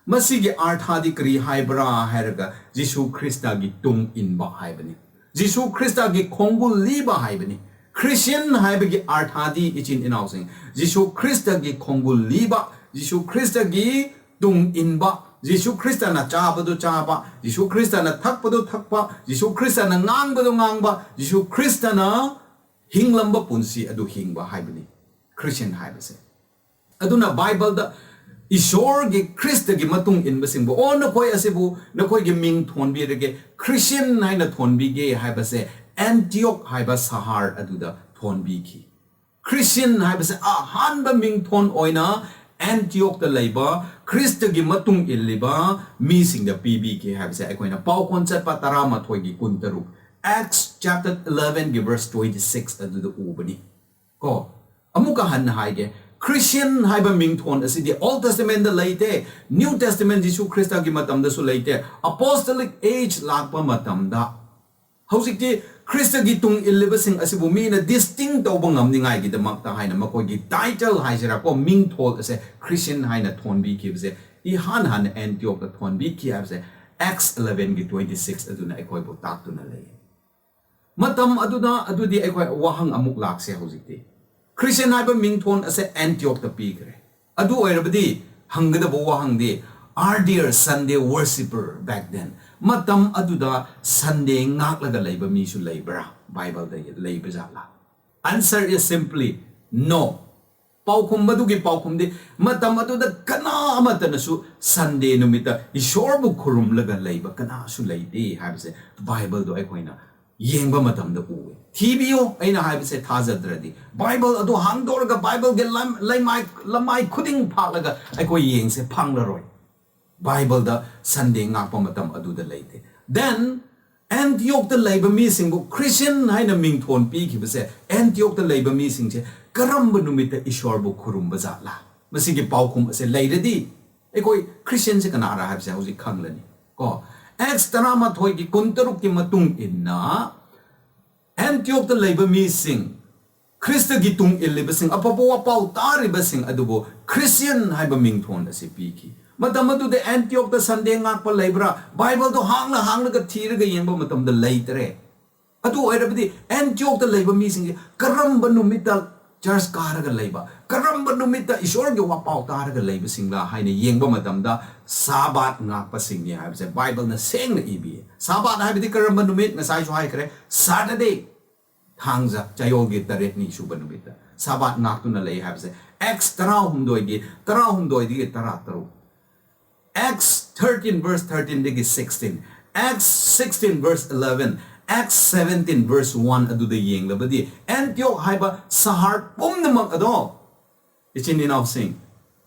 ꯃꯁꯤꯒꯤ ꯑꯔꯊꯗꯤ ꯀꯔꯤ ꯍꯥꯏꯕ꯭ꯔꯥ ꯍꯥꯏꯔꯒ, ꯖꯤꯁꯨ ꯈ꯭ꯔꯤꯁꯇꯒꯤ ꯇꯨꯡ ꯏꯟꯕ ꯍꯥꯏꯕꯅꯤ꯫ ꯖꯤꯁꯨ ꯈ꯭ꯔꯤꯁꯇꯒꯤ ꯈꯣꯡꯒꯨꯜ ꯂꯤꯕ ꯍꯥꯏꯕꯅꯤ꯫ Christian ꯍꯥꯏꯕꯒꯤ ꯑꯔꯊꯗꯤ, ꯏꯆꯤꯟ ꯏꯅꯥꯎꯁꯤꯡ, ꯖꯤꯁꯨ ꯈ꯭ꯔꯤꯁꯇꯒꯤ ꯈꯣꯡꯒꯨꯜ ꯂꯤꯕ, ꯖꯤꯁꯨ ꯈ꯭ꯔꯤꯁꯇꯒꯤ ꯇꯨꯡ ꯏꯟꯕ, ꯖꯤꯁꯨ ꯈ꯭ꯔꯤꯁꯇꯅ ꯆꯥꯕꯗꯨ ꯆꯥꯕ, ꯖꯤꯁꯨ ꯈ꯭ꯔꯤꯁꯇꯅ ꯊꯛꯄꯗꯨ ꯊꯛꯄ, ꯖꯤꯁꯨ ꯈ꯭ꯔꯤꯁꯇꯅ ꯉꯥꯡꯕꯗꯨ ꯉꯥꯡꯕ, ꯖꯤꯁꯨ ꯈ꯭ꯔꯤꯁꯇꯅ ꯍꯤꯡꯂꯝꯕ ꯄꯨꯟꯁꯤ ꯑꯗꯨ ꯍꯤꯡꯕ ꯍꯥꯏꯕꯅꯤ ꯈ꯭ꯔꯤꯁꯇꯤꯌꯟ ꯍꯥꯏꯕꯁꯦ꯫ ꯑꯗꯨꯅ ꯕꯥꯏꯕꯜꯗ ꯏꯁꯣꯔꯒꯤ ꯈ꯭ꯔꯤꯁꯇꯒꯤ ꯃꯇꯨꯡ ꯏꯟꯕꯁꯤꯡꯕꯨ, "ꯑꯣ, ꯅꯈꯣꯏ ꯑꯁꯤꯕꯨ ꯅꯈꯣꯏꯒꯤ ꯃꯤꯡ ꯊꯣꯟꯕꯤꯔꯒꯦ, ꯈ꯭ꯔꯤꯁꯇꯤꯌꯟ ꯍꯥꯏꯅ ꯊꯣꯟꯕꯤꯒꯦ" ꯍꯥꯏꯕꯁꯦ ꯑꯦꯟꯇꯤꯌꯣꯛ ꯍꯥꯏꯕ ꯁꯍꯔ ꯑꯗꯨꯗ ꯊꯣꯟꯕꯤꯈꯤ꯫ ꯈ꯭ꯔꯤꯁꯇꯤꯌꯟ ꯍꯥꯏꯕꯁꯦ ꯑꯍꯥꯟꯕ ꯃꯤꯡꯊꯣꯟ ꯑꯣꯏꯅ ꯑꯦꯟꯇꯤꯌꯣꯛꯇ ꯂꯩꯕ ꯈ꯭ꯔꯤꯁꯇꯒꯤ ꯃꯇꯨꯡ ꯏꯜꯂꯤꯕ ꯃꯤꯁꯤꯡꯗ ꯄꯤꯕꯤꯈꯤ ꯍꯥꯏꯕꯁꯦ ꯑꯩꯈꯣꯏꯅ ꯄꯥꯎꯈꯣꯟ ꯆꯠꯄ ꯇꯔꯥꯃꯥꯊꯣꯏꯒꯤ ꯀꯨꯟꯇꯔꯨꯛ, Acts chapter eleven ꯒꯤ verse twenty six ꯑꯗꯨꯗ ꯎꯕꯅꯤ꯫ ꯀꯣ, ꯑꯃꯨꯛꯀ ꯍꯟꯅ ꯍꯥꯏꯒꯦ, ꯈ꯭ꯔꯤꯁꯇꯤꯌꯟ ꯍꯥꯏꯕ ꯃꯤꯡꯊꯣꯟ ꯑꯁꯤꯗꯤ Old Testament ꯗ ꯂꯩꯇꯦ, New Testament ꯖꯤꯁꯨ ꯈ꯭ꯔꯤꯁꯇꯒꯤ ꯃꯇꯝꯗꯁꯨ ꯂꯩꯇꯦ, Apostolic Age ꯂꯥꯛꯄ ꯃꯇꯝꯗ ꯍꯧꯖꯤꯛꯇꯤ ꯈ꯭ꯔꯤꯁꯇꯒꯤ ꯇꯨꯡ ꯏꯜꯂꯤꯕꯁꯤꯡ ꯑꯁꯤꯕꯨ ꯃꯤꯅ ꯗꯤꯁꯇꯤꯡ ꯇꯧꯕ ꯉꯝꯅꯤꯡꯉꯥꯏꯒꯤꯗꯃꯛꯇ ꯍꯥꯏꯅ ꯃꯈꯣꯏꯒꯤ ꯇꯥꯏꯇꯜ ꯍꯥꯏꯁꯤꯔꯥꯀꯣ, ꯃꯤꯡꯊꯣꯜ ꯑꯁꯦ ꯈ꯭ꯔꯤꯁꯇꯤꯌꯟ ꯍꯥꯏꯅ ꯊꯣꯟꯕꯤꯈꯤꯕꯁꯦ ꯏꯍꯥꯟ ꯍꯥꯟꯅ ꯑꯦꯟꯇꯤꯌꯣꯛꯇ ꯊꯣꯟꯕꯤꯈꯤ ꯍꯥꯏꯕꯁꯦ Acts eleven ꯒꯤ twenty six ꯑꯗꯨꯅ ꯑꯩꯈꯣꯏꯕꯨ ꯇꯥꯛꯇꯨꯅ ꯂꯩ꯫ ꯃꯇꯝ ꯑꯗꯨꯗ, ꯑꯗꯨꯗꯤ ꯑꯩꯈꯣꯏ ꯋꯥꯍꯪ ꯑꯃꯨꯛ ꯂꯥꯛꯁꯦ ꯍꯧꯖꯤꯛꯇꯤ꯫ ꯈ꯭ꯔꯤꯁꯇꯤꯌꯟ ꯍꯥꯏꯕ ꯃꯤꯡꯊꯣꯟ ꯑꯁꯦ ꯑꯦꯟꯇꯤꯌꯣꯛꯇ ꯄꯤꯈ꯭ꯔꯦ꯫ ꯑꯗꯨ ꯑꯣꯏꯔꯕꯗꯤ ꯍꯪꯒꯗꯕ ꯋꯥꯍꯪꯗꯤ, "Are there Sunday worshipper back then?" ꯃꯇꯝ ꯑꯗꯨꯗ ꯁꯟꯗꯦ ꯉꯥꯛꯂꯒ ꯂꯩꯕ ꯃꯤꯁꯨ ꯂꯩꯕ꯭ꯔꯥ? ꯕꯥꯏꯕꯜꯗ ꯂꯩꯕ ꯖꯥꯠꯂꯥ? Answer is simply no. ꯄꯥꯎꯈꯨꯝ ꯑꯗꯨꯒꯤ ꯄꯥꯎꯈꯨꯝꯗꯤ, ꯃꯇꯝ ꯑꯗꯨꯗ ꯀꯅꯥ ꯑꯃꯠꯇꯅꯁꯨ ꯁꯟꯗꯦ ꯅꯨꯃꯤꯠꯇ ꯏꯁꯣꯔꯕꯨ ꯈꯨꯔꯨꯝꯂꯒ ꯂꯩꯕ ꯀꯅꯥꯁꯨ ꯂꯩꯇꯦ ꯍꯥꯏꯕꯁꯦ ꯕꯥꯏꯕꯜꯗꯣ ꯑꯩꯈꯣꯏꯅ ꯌꯦꯡꯕ ꯃꯇꯝꯗ ꯎꯋꯦ꯫ ꯊꯤꯕꯤꯌꯣ, ꯑꯩꯅ ꯍꯥꯏꯕꯁꯦ ꯊꯥꯖꯗ꯭ꯔꯗꯤ꯫ ꯕꯥꯏꯕꯜ ꯑꯗꯨ ꯍꯥꯡꯗꯣꯛꯂꯒ ꯕꯥꯏꯕꯜꯒꯤ ꯂꯝ-, ꯂꯩꯃꯥꯏ-, ꯂꯃꯥꯏ ꯈꯨꯗꯤꯡ ꯐꯥꯛꯂꯒ ꯑꯩꯈꯣꯏ ꯌꯦꯡꯁꯦ, ꯐꯪꯂꯔꯣꯏ꯫ ꯕꯥꯏꯕꯜꯗ ꯁꯟꯗꯦ ꯉꯥꯛꯄ ꯃꯇꯝ ꯑꯗꯨꯗ ꯂꯩꯇꯦ꯫ Then, ꯑꯦꯟꯇꯤꯌꯣꯛꯇ ꯂꯩꯕ ꯃꯤꯁꯤꯡꯕꯨ ꯈ꯭ꯔꯤꯁꯇꯤꯌꯟ ꯍꯥꯏꯅ ꯃꯤꯡꯊꯣꯟ ꯄꯤꯈꯤꯕꯁꯦ, ꯑꯦꯟꯇꯤꯌꯣꯛꯇ ꯂꯩꯕ ꯃꯤꯁꯤꯡꯁꯦ ꯀꯔꯝꯕ ꯅꯨꯃꯤꯠꯇ ꯏꯁꯣꯔꯕꯨ ꯈꯨꯔꯨꯝꯕ ꯖꯥꯠꯂꯥ? ꯃꯁꯤꯒꯤ ꯄꯥꯎꯈꯨꯝ ꯑꯁꯦ ꯂꯩꯔꯗꯤ, ꯑꯩꯈꯣꯏ ꯈ꯭ꯔꯤꯁꯇꯤꯌꯟꯁꯦ ꯀꯅꯥꯔꯥ ꯍꯥꯏꯕꯁꯦ ꯍꯧꯖꯤꯛ ꯈꯪꯂꯅꯤ꯫ ꯀꯣ, ꯑꯦꯛꯁ ꯇꯔꯥꯃꯥꯊꯣꯏꯒꯤ ꯀꯨꯟꯇꯔꯨꯛꯀꯤ ꯃꯇꯨꯡ ꯏꯟꯅ, ꯑꯦꯟꯇꯤꯌꯣꯛꯇ ꯂꯩꯕ ꯃꯤꯁꯤꯡ, ꯈ꯭ꯔꯤꯁꯇꯒꯤ ꯇꯨꯡ ꯏꯜꯂꯤꯕꯁꯤꯡ, ꯑꯐꯕ ꯋꯥꯄꯥꯎ ꯇꯥꯔꯤꯕꯁꯤꯡ ꯑꯗꯨꯕꯨ ꯈ꯭ꯔꯤꯁꯇꯤꯌꯟ ꯍꯥꯏꯕ ꯃꯤꯡꯊꯣꯟ ꯑꯁꯤ ꯄꯤꯈꯤ꯫ ꯃꯇꯝ ꯑꯗꯨꯗ ꯑꯦꯟꯇꯤꯌꯣꯛꯇ ꯁꯟꯗꯦ ꯉꯥꯛꯄ ꯂꯩꯕ꯭ꯔꯥ? ꯕꯥꯏꯕꯜꯗꯣ ꯍꯥꯡꯂ ꯍꯥꯡꯂꯒ ꯊꯤꯔꯒ ꯌꯦꯡꯕ ꯃꯇꯝꯗ ꯂꯩꯇ꯭ꯔꯦ꯫ ꯑꯗꯨ ꯑꯣꯏꯔꯕꯗꯤ ꯑꯦꯟꯇꯤꯌꯣꯛꯇ ꯂꯩꯕ ꯃꯤꯁꯤꯡꯁꯦ ꯀꯔꯝꯕ ꯅꯨꯃꯤꯠꯇ ꯆꯔꯆ ꯀꯥꯔꯒ ꯂꯩꯕ, ꯀꯔꯝꯕ ꯅꯨꯃꯤꯠꯇ ꯏꯁꯣꯔꯒꯤ ꯋꯥꯄꯥꯎ ꯇꯥꯔꯒ ꯂꯩꯕꯁꯤꯡꯂꯥ ꯍꯥꯏꯅ ꯌꯦꯡꯕ ꯃꯇꯝꯗ, ꯁꯥꯕꯥꯠ ꯉꯥꯛꯄꯁꯤꯡꯅꯤ ꯍꯥꯏꯕꯁꯦ ꯕꯥꯏꯕꯜꯅ ꯁꯦꯡꯅ ꯏꯕꯤꯌꯦ꯫ ꯁꯥꯕꯥꯠ ꯍꯥꯏꯕꯗꯤ ꯀꯔꯝꯕ ꯅꯨꯃꯤꯠ? ꯉꯁꯥꯏꯁꯨ ꯍꯥꯏꯈ꯭ꯔꯦ, ꯁꯥꯇꯔꯗꯦ, ꯊꯥꯡꯖ, ꯆꯌꯣꯜꯒꯤ ꯇꯔꯦꯠꯅꯤ ꯁꯨꯕ ꯅꯨꯃꯤꯠꯇ ꯁꯥꯕꯥꯠ ꯉꯥꯛꯇꯨꯅ ꯂꯩ ꯍꯥꯏꯕꯁꯦ꯫ ꯑꯦꯛꯁ ꯇꯔꯥꯍꯨꯝꯗꯣꯏꯒꯤ, ꯇꯔꯥꯍꯨꯝꯗꯣꯏꯗꯒꯤ ꯇꯔꯥꯇꯔꯨꯛ, Acts thirteen verse thirteen ꯗꯒꯤ sixteen, Acts sixteen verse eleven, Acts seventeen verse one ꯑꯗꯨꯗ ꯌꯦꯡꯂꯕꯗꯤ, ꯑꯦꯟꯇꯤꯌꯣꯛ ꯍꯥꯏꯕ ꯁꯍꯔ ꯄꯨꯝꯅꯃꯛ ꯑꯗꯣ, ꯏꯆꯤꯟ ꯏꯅꯥꯎꯁꯤꯡ,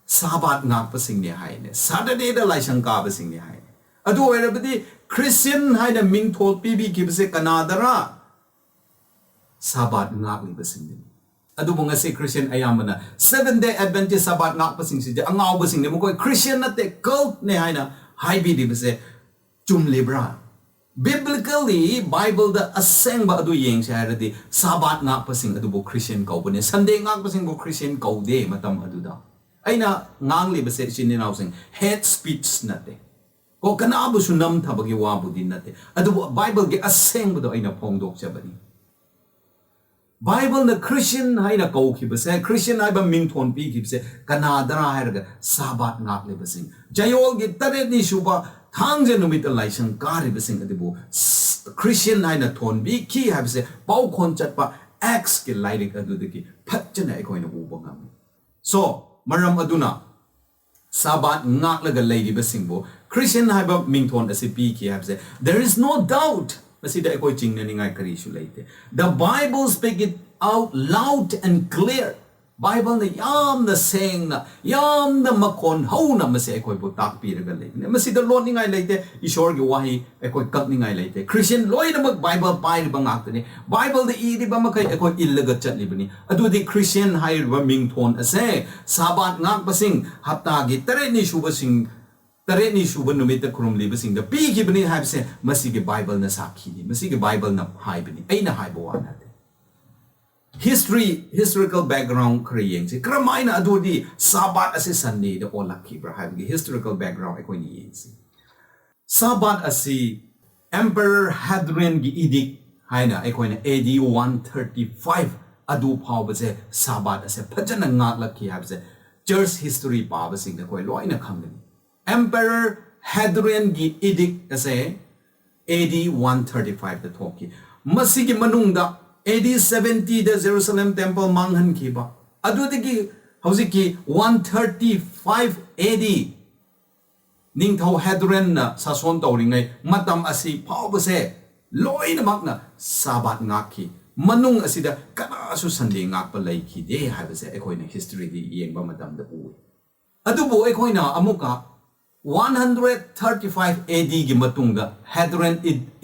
ꯁꯥꯕꯥꯠ ꯉꯥꯛꯄꯁꯤꯡꯅꯦ ꯍꯥꯏꯅꯦ, ꯁꯥꯇꯔꯗꯦꯗ ꯂꯥꯏꯁꯪ ꯀꯥꯕꯁꯤꯡꯅꯦ ꯍꯥꯏꯅꯦ꯫ ꯑꯗꯨ ꯑꯣꯏꯔꯕꯗꯤ ꯈ꯭ꯔꯤꯁꯇꯤꯌꯟ ꯍꯥꯏꯅ ꯃꯤꯡꯊꯣꯜ ꯄꯤꯕꯤꯈꯤꯕꯁꯦ ꯀꯅꯥꯗꯔꯥ? ꯁꯥꯕꯥꯠ ꯉꯥꯛꯂꯤꯕꯁꯤꯡꯗꯨꯅꯤ꯫ ꯑꯗꯨꯕꯨ ꯉꯁꯤ ꯈ꯭ꯔꯤꯁꯇꯤꯌꯟ ꯑꯌꯥꯝꯕꯅ Seventh Day Adventist ꯁꯥꯕꯥꯠ ꯉꯥꯛꯄꯁꯤꯡꯁꯤꯗꯤ ꯑꯉꯥꯎꯕꯁꯤꯡꯅꯤ, ꯃꯈꯣꯏ ꯈ꯭ꯔꯤꯁꯇꯤꯌꯟ ꯅꯠꯇꯦ, ꯀꯜꯠꯅꯦ ꯍꯥꯏꯅ ꯍꯥꯏꯕꯤꯔꯤꯕꯁꯦ ꯆꯨꯝꯂꯤꯕ꯭ꯔꯥ? ꯕꯤꯕ꯭ꯂꯤꯀꯦꯜꯂꯤ ꯕꯥꯏꯕꯜꯗ ꯑꯁꯦꯡꯕ ꯑꯗꯨ ꯌꯦꯡꯁꯦ ꯍꯥꯏꯔꯗꯤ, ꯁꯥꯕꯥꯠ ꯉꯥꯛꯄꯁꯤꯡ ꯑꯗꯨꯕꯨ ꯈ꯭ꯔꯤꯁꯇꯤꯌꯟ ꯀꯧꯕꯅꯦ, ꯁꯟꯗꯦ ꯉꯥꯛꯄꯁꯤꯡꯕꯨ ꯈ꯭ꯔꯤꯁꯇꯤꯌꯟ ꯀꯧꯗꯦ ꯃꯇꯝ ꯑꯗꯨꯗ꯫ ꯑꯩꯅ ꯉꯥꯡꯂꯤꯕꯁꯦ, ꯏꯆꯤꯟ ꯏꯅꯥꯎꯁꯤꯡ, ꯍꯦꯠ ꯁ꯭ꯄꯤꯆ ꯅꯠꯇꯦ꯫ ꯀꯣ, ꯀꯅꯥꯕꯨꯁꯨ ꯅꯝꯊꯕꯒꯤ ꯋꯥꯕꯨꯗꯤ ꯅꯠꯇꯦ, ꯑꯗꯨꯕꯨ ꯕꯥꯏꯕꯜꯒꯤ ꯑꯁꯦꯡꯕꯗꯣ ꯑꯩꯅ ꯐꯣꯡꯗꯣꯛꯆꯕꯅꯤ꯫ ꯕꯥꯏꯕꯜꯅ ꯈ꯭ꯔꯤꯁꯇꯤꯌꯟ ꯍꯥꯏꯅ ꯀꯧꯈꯤꯕꯁꯦ, ꯈ꯭ꯔꯤꯁꯇꯤꯌꯟ ꯍꯥꯏꯕ ꯃꯤꯡꯊꯣꯟ ꯄꯤꯈꯤꯕꯁꯦ ꯀꯅꯥꯗꯔꯥ ꯍꯥꯏꯔꯒ, ꯁꯥꯕꯥꯠ ꯉꯥꯛꯂꯤꯕꯁꯤꯡ, ꯆꯌꯣꯜꯒꯤ ꯇꯔꯦꯠꯅꯤ ꯁꯨꯕ ꯊꯥꯡꯖ ꯅꯨꯃꯤꯠꯇ ꯂꯥꯏꯁꯪ ꯀꯥꯔꯤꯕꯁꯤꯡ ꯑꯗꯨꯕꯨ ꯈ꯭ꯔꯤꯁꯇꯤꯌꯟ ꯍꯥꯏꯅ ꯊꯣꯟꯕꯤꯈꯤ ꯍꯥꯏꯕꯁꯦ ꯄꯥꯎꯈꯣꯟ ꯆꯠꯄ ꯑꯦꯛꯁꯀꯤ ꯂꯥꯏꯔꯤꯛ ꯑꯗꯨꯗꯒꯤ ꯐꯖꯅ ꯑꯩꯈꯣꯏꯅ ꯎꯕ ꯉꯝꯃꯤ꯫ So, ꯃꯔꯝ ꯑꯗꯨꯅ ꯁꯥꯕꯥꯠ ꯉꯥꯛꯂꯒ ꯂꯩꯔꯤꯕꯁꯤꯡꯕꯨ ꯈ꯭ꯔꯤꯁꯇꯤꯌꯟ ꯍꯥꯏꯕ ꯃꯤꯡꯊꯣꯟ ꯑꯁꯤ ꯄꯤꯈꯤ ꯍꯥꯏꯕꯁꯦ, there is no doubt꯫ ꯃꯁꯤꯗ ꯑꯩꯈꯣꯏ ꯆꯤꯡꯅꯅꯤꯡꯉꯥꯏ ꯀꯔꯤꯁꯨ ꯂꯩꯇꯦ꯫ The Bible speak it out loud and clear꯫ ꯕꯥꯏꯕꯜꯅ ꯌꯥꯝꯅ ꯁꯦꯡꯅ, ꯌꯥꯝꯅ ꯃꯈꯣꯟ ꯍꯧꯅ ꯃꯁꯤ ꯑꯩꯈꯣꯏꯕꯨ ꯇꯥꯛꯄꯤꯔꯒ ꯂꯩꯕꯅꯦ꯫ ꯃꯁꯤꯗ ꯂꯣꯠꯅꯤꯡꯉꯥꯏ ꯂꯩꯇꯦ꯫ ꯏꯁꯣꯔꯒꯤ ꯋꯥꯍꯩ ꯑꯩꯈꯣꯏ ꯀꯛꯅꯤꯡꯉꯥꯏ ꯂꯩꯇꯦ꯫ ꯈ꯭ꯔꯤꯁꯇꯤꯌꯟ ꯂꯣꯏꯅꯃꯛ ꯕꯥꯏꯕꯜ ꯄꯥꯏꯔꯤꯕ ꯉꯥꯛꯇꯅꯤ꯫ ꯕꯥꯏꯕꯜꯗ ꯏꯔꯤꯕ ꯃꯈꯩ ꯑꯩꯈꯣꯏ ꯏꯜꯂꯒ ꯆꯠꯂꯤꯕꯅꯤ꯫ ꯑꯗꯨꯗꯤ ꯈ꯭ꯔꯤꯁꯇꯤꯌꯟ ꯍꯥꯏꯔꯤꯕ ꯃꯤꯡꯊꯣꯟ ꯑꯁꯦ ꯁꯥꯕꯥꯠ ꯉꯥꯛꯄꯁꯤꯡ, ꯍꯞꯇꯥꯒꯤ ꯇꯔꯦꯠꯅꯤ ꯁꯨꯕꯁꯤꯡ, ꯇꯔꯦꯠꯅꯤ ꯁꯨꯕ ꯅꯨꯃꯤꯠꯇ ꯈꯨꯔꯨꯝꯂꯤꯕꯁꯤꯡꯗ ꯄꯤꯈꯤꯕꯅꯤ ꯍꯥꯏꯕꯁꯦ ꯃꯁꯤꯒꯤ ꯕꯥꯏꯕꯜꯅ ꯁꯥꯈꯤꯅꯤ꯫ ꯃꯁꯤꯒꯤ ꯕꯥꯏꯕꯜꯅ ꯍꯥꯏꯕꯅꯤ, ꯑꯩꯅ ꯍꯥꯏꯕ ꯋꯥ ꯅꯠꯇꯦ꯫ History, historical background ꯈꯔ ꯌꯦꯡꯁꯤ꯫ ꯀꯔꯝꯍꯥꯏꯅ ꯑꯗꯨꯗꯤ ꯁꯥꯕꯥꯠ ꯑꯁꯤ ꯁꯟꯗꯦꯗ ꯑꯣꯜꯂꯛꯈꯤꯕ꯭ꯔꯥ ꯍꯥꯏꯕꯒꯤ historical background ꯑꯩꯈꯣꯏꯅ ꯌꯦꯡꯁꯤ꯫ ꯁꯥꯕꯥꯠ ꯑꯁꯤ Emperor Hadrianꯒꯤ edict ꯍꯥꯏꯅ ꯑꯩꯈꯣꯏꯅ A D one thirty five ꯑꯗꯨ ꯐꯥꯎꯕꯁꯦ ꯁꯥꯕꯥꯠ ꯑꯁꯦ ꯐꯖꯅ ꯉꯥꯛꯂꯛꯈꯤ ꯍꯥꯏꯕꯁꯦ church history ꯄꯥꯕꯁꯤꯡꯅ ꯑꯩꯈꯣꯏ ꯂꯣꯏꯅ ꯈꯪꯒꯅꯤ꯫ Emperor Hadrianꯒꯤ edict ꯑꯁꯦ A D one thirty fiveꯇ ꯊꯣꯛꯈꯤ꯫ ꯃꯁꯤꯒꯤ ꯃꯅꯨꯡꯗ A D seventyꯗ Jerusalem temple ꯃꯥꯡꯍꯟꯈꯤꯕ, ꯑꯗꯨꯗꯒꯤ ꯍꯧꯖꯤꯛꯀꯤ one thirty five A D ꯅꯤꯡꯊꯧ Hadrianꯅ ꯁꯥꯁꯣꯟ ꯇꯧꯔꯤꯉꯩ ꯃꯇꯝ ꯑꯁꯤ ꯐꯥꯎꯕꯁꯦ ꯂꯣꯏꯅꯃꯛꯅ ꯁꯥꯕꯥꯠ ꯉꯥꯛꯈꯤ꯫ ꯃꯅꯨꯡ ꯑꯁꯤꯗ ꯀꯅꯥꯁꯨ Sunday ꯉꯥꯛꯄ ꯂꯩꯈꯤꯗꯦ ꯍꯥꯏꯕꯁꯦ ꯑꯩꯈꯣꯏꯅ historyꯗ ꯌꯦꯡꯕ ꯃꯇꯝꯗ ꯎꯏ꯫ ꯑꯗꯨꯕꯨ ꯑꯩꯈꯣꯏꯅ ꯑꯃꯨꯛꯀ one hundred thirty five A Dꯒꯤ ꯃꯇꯨꯡꯗ Hadrian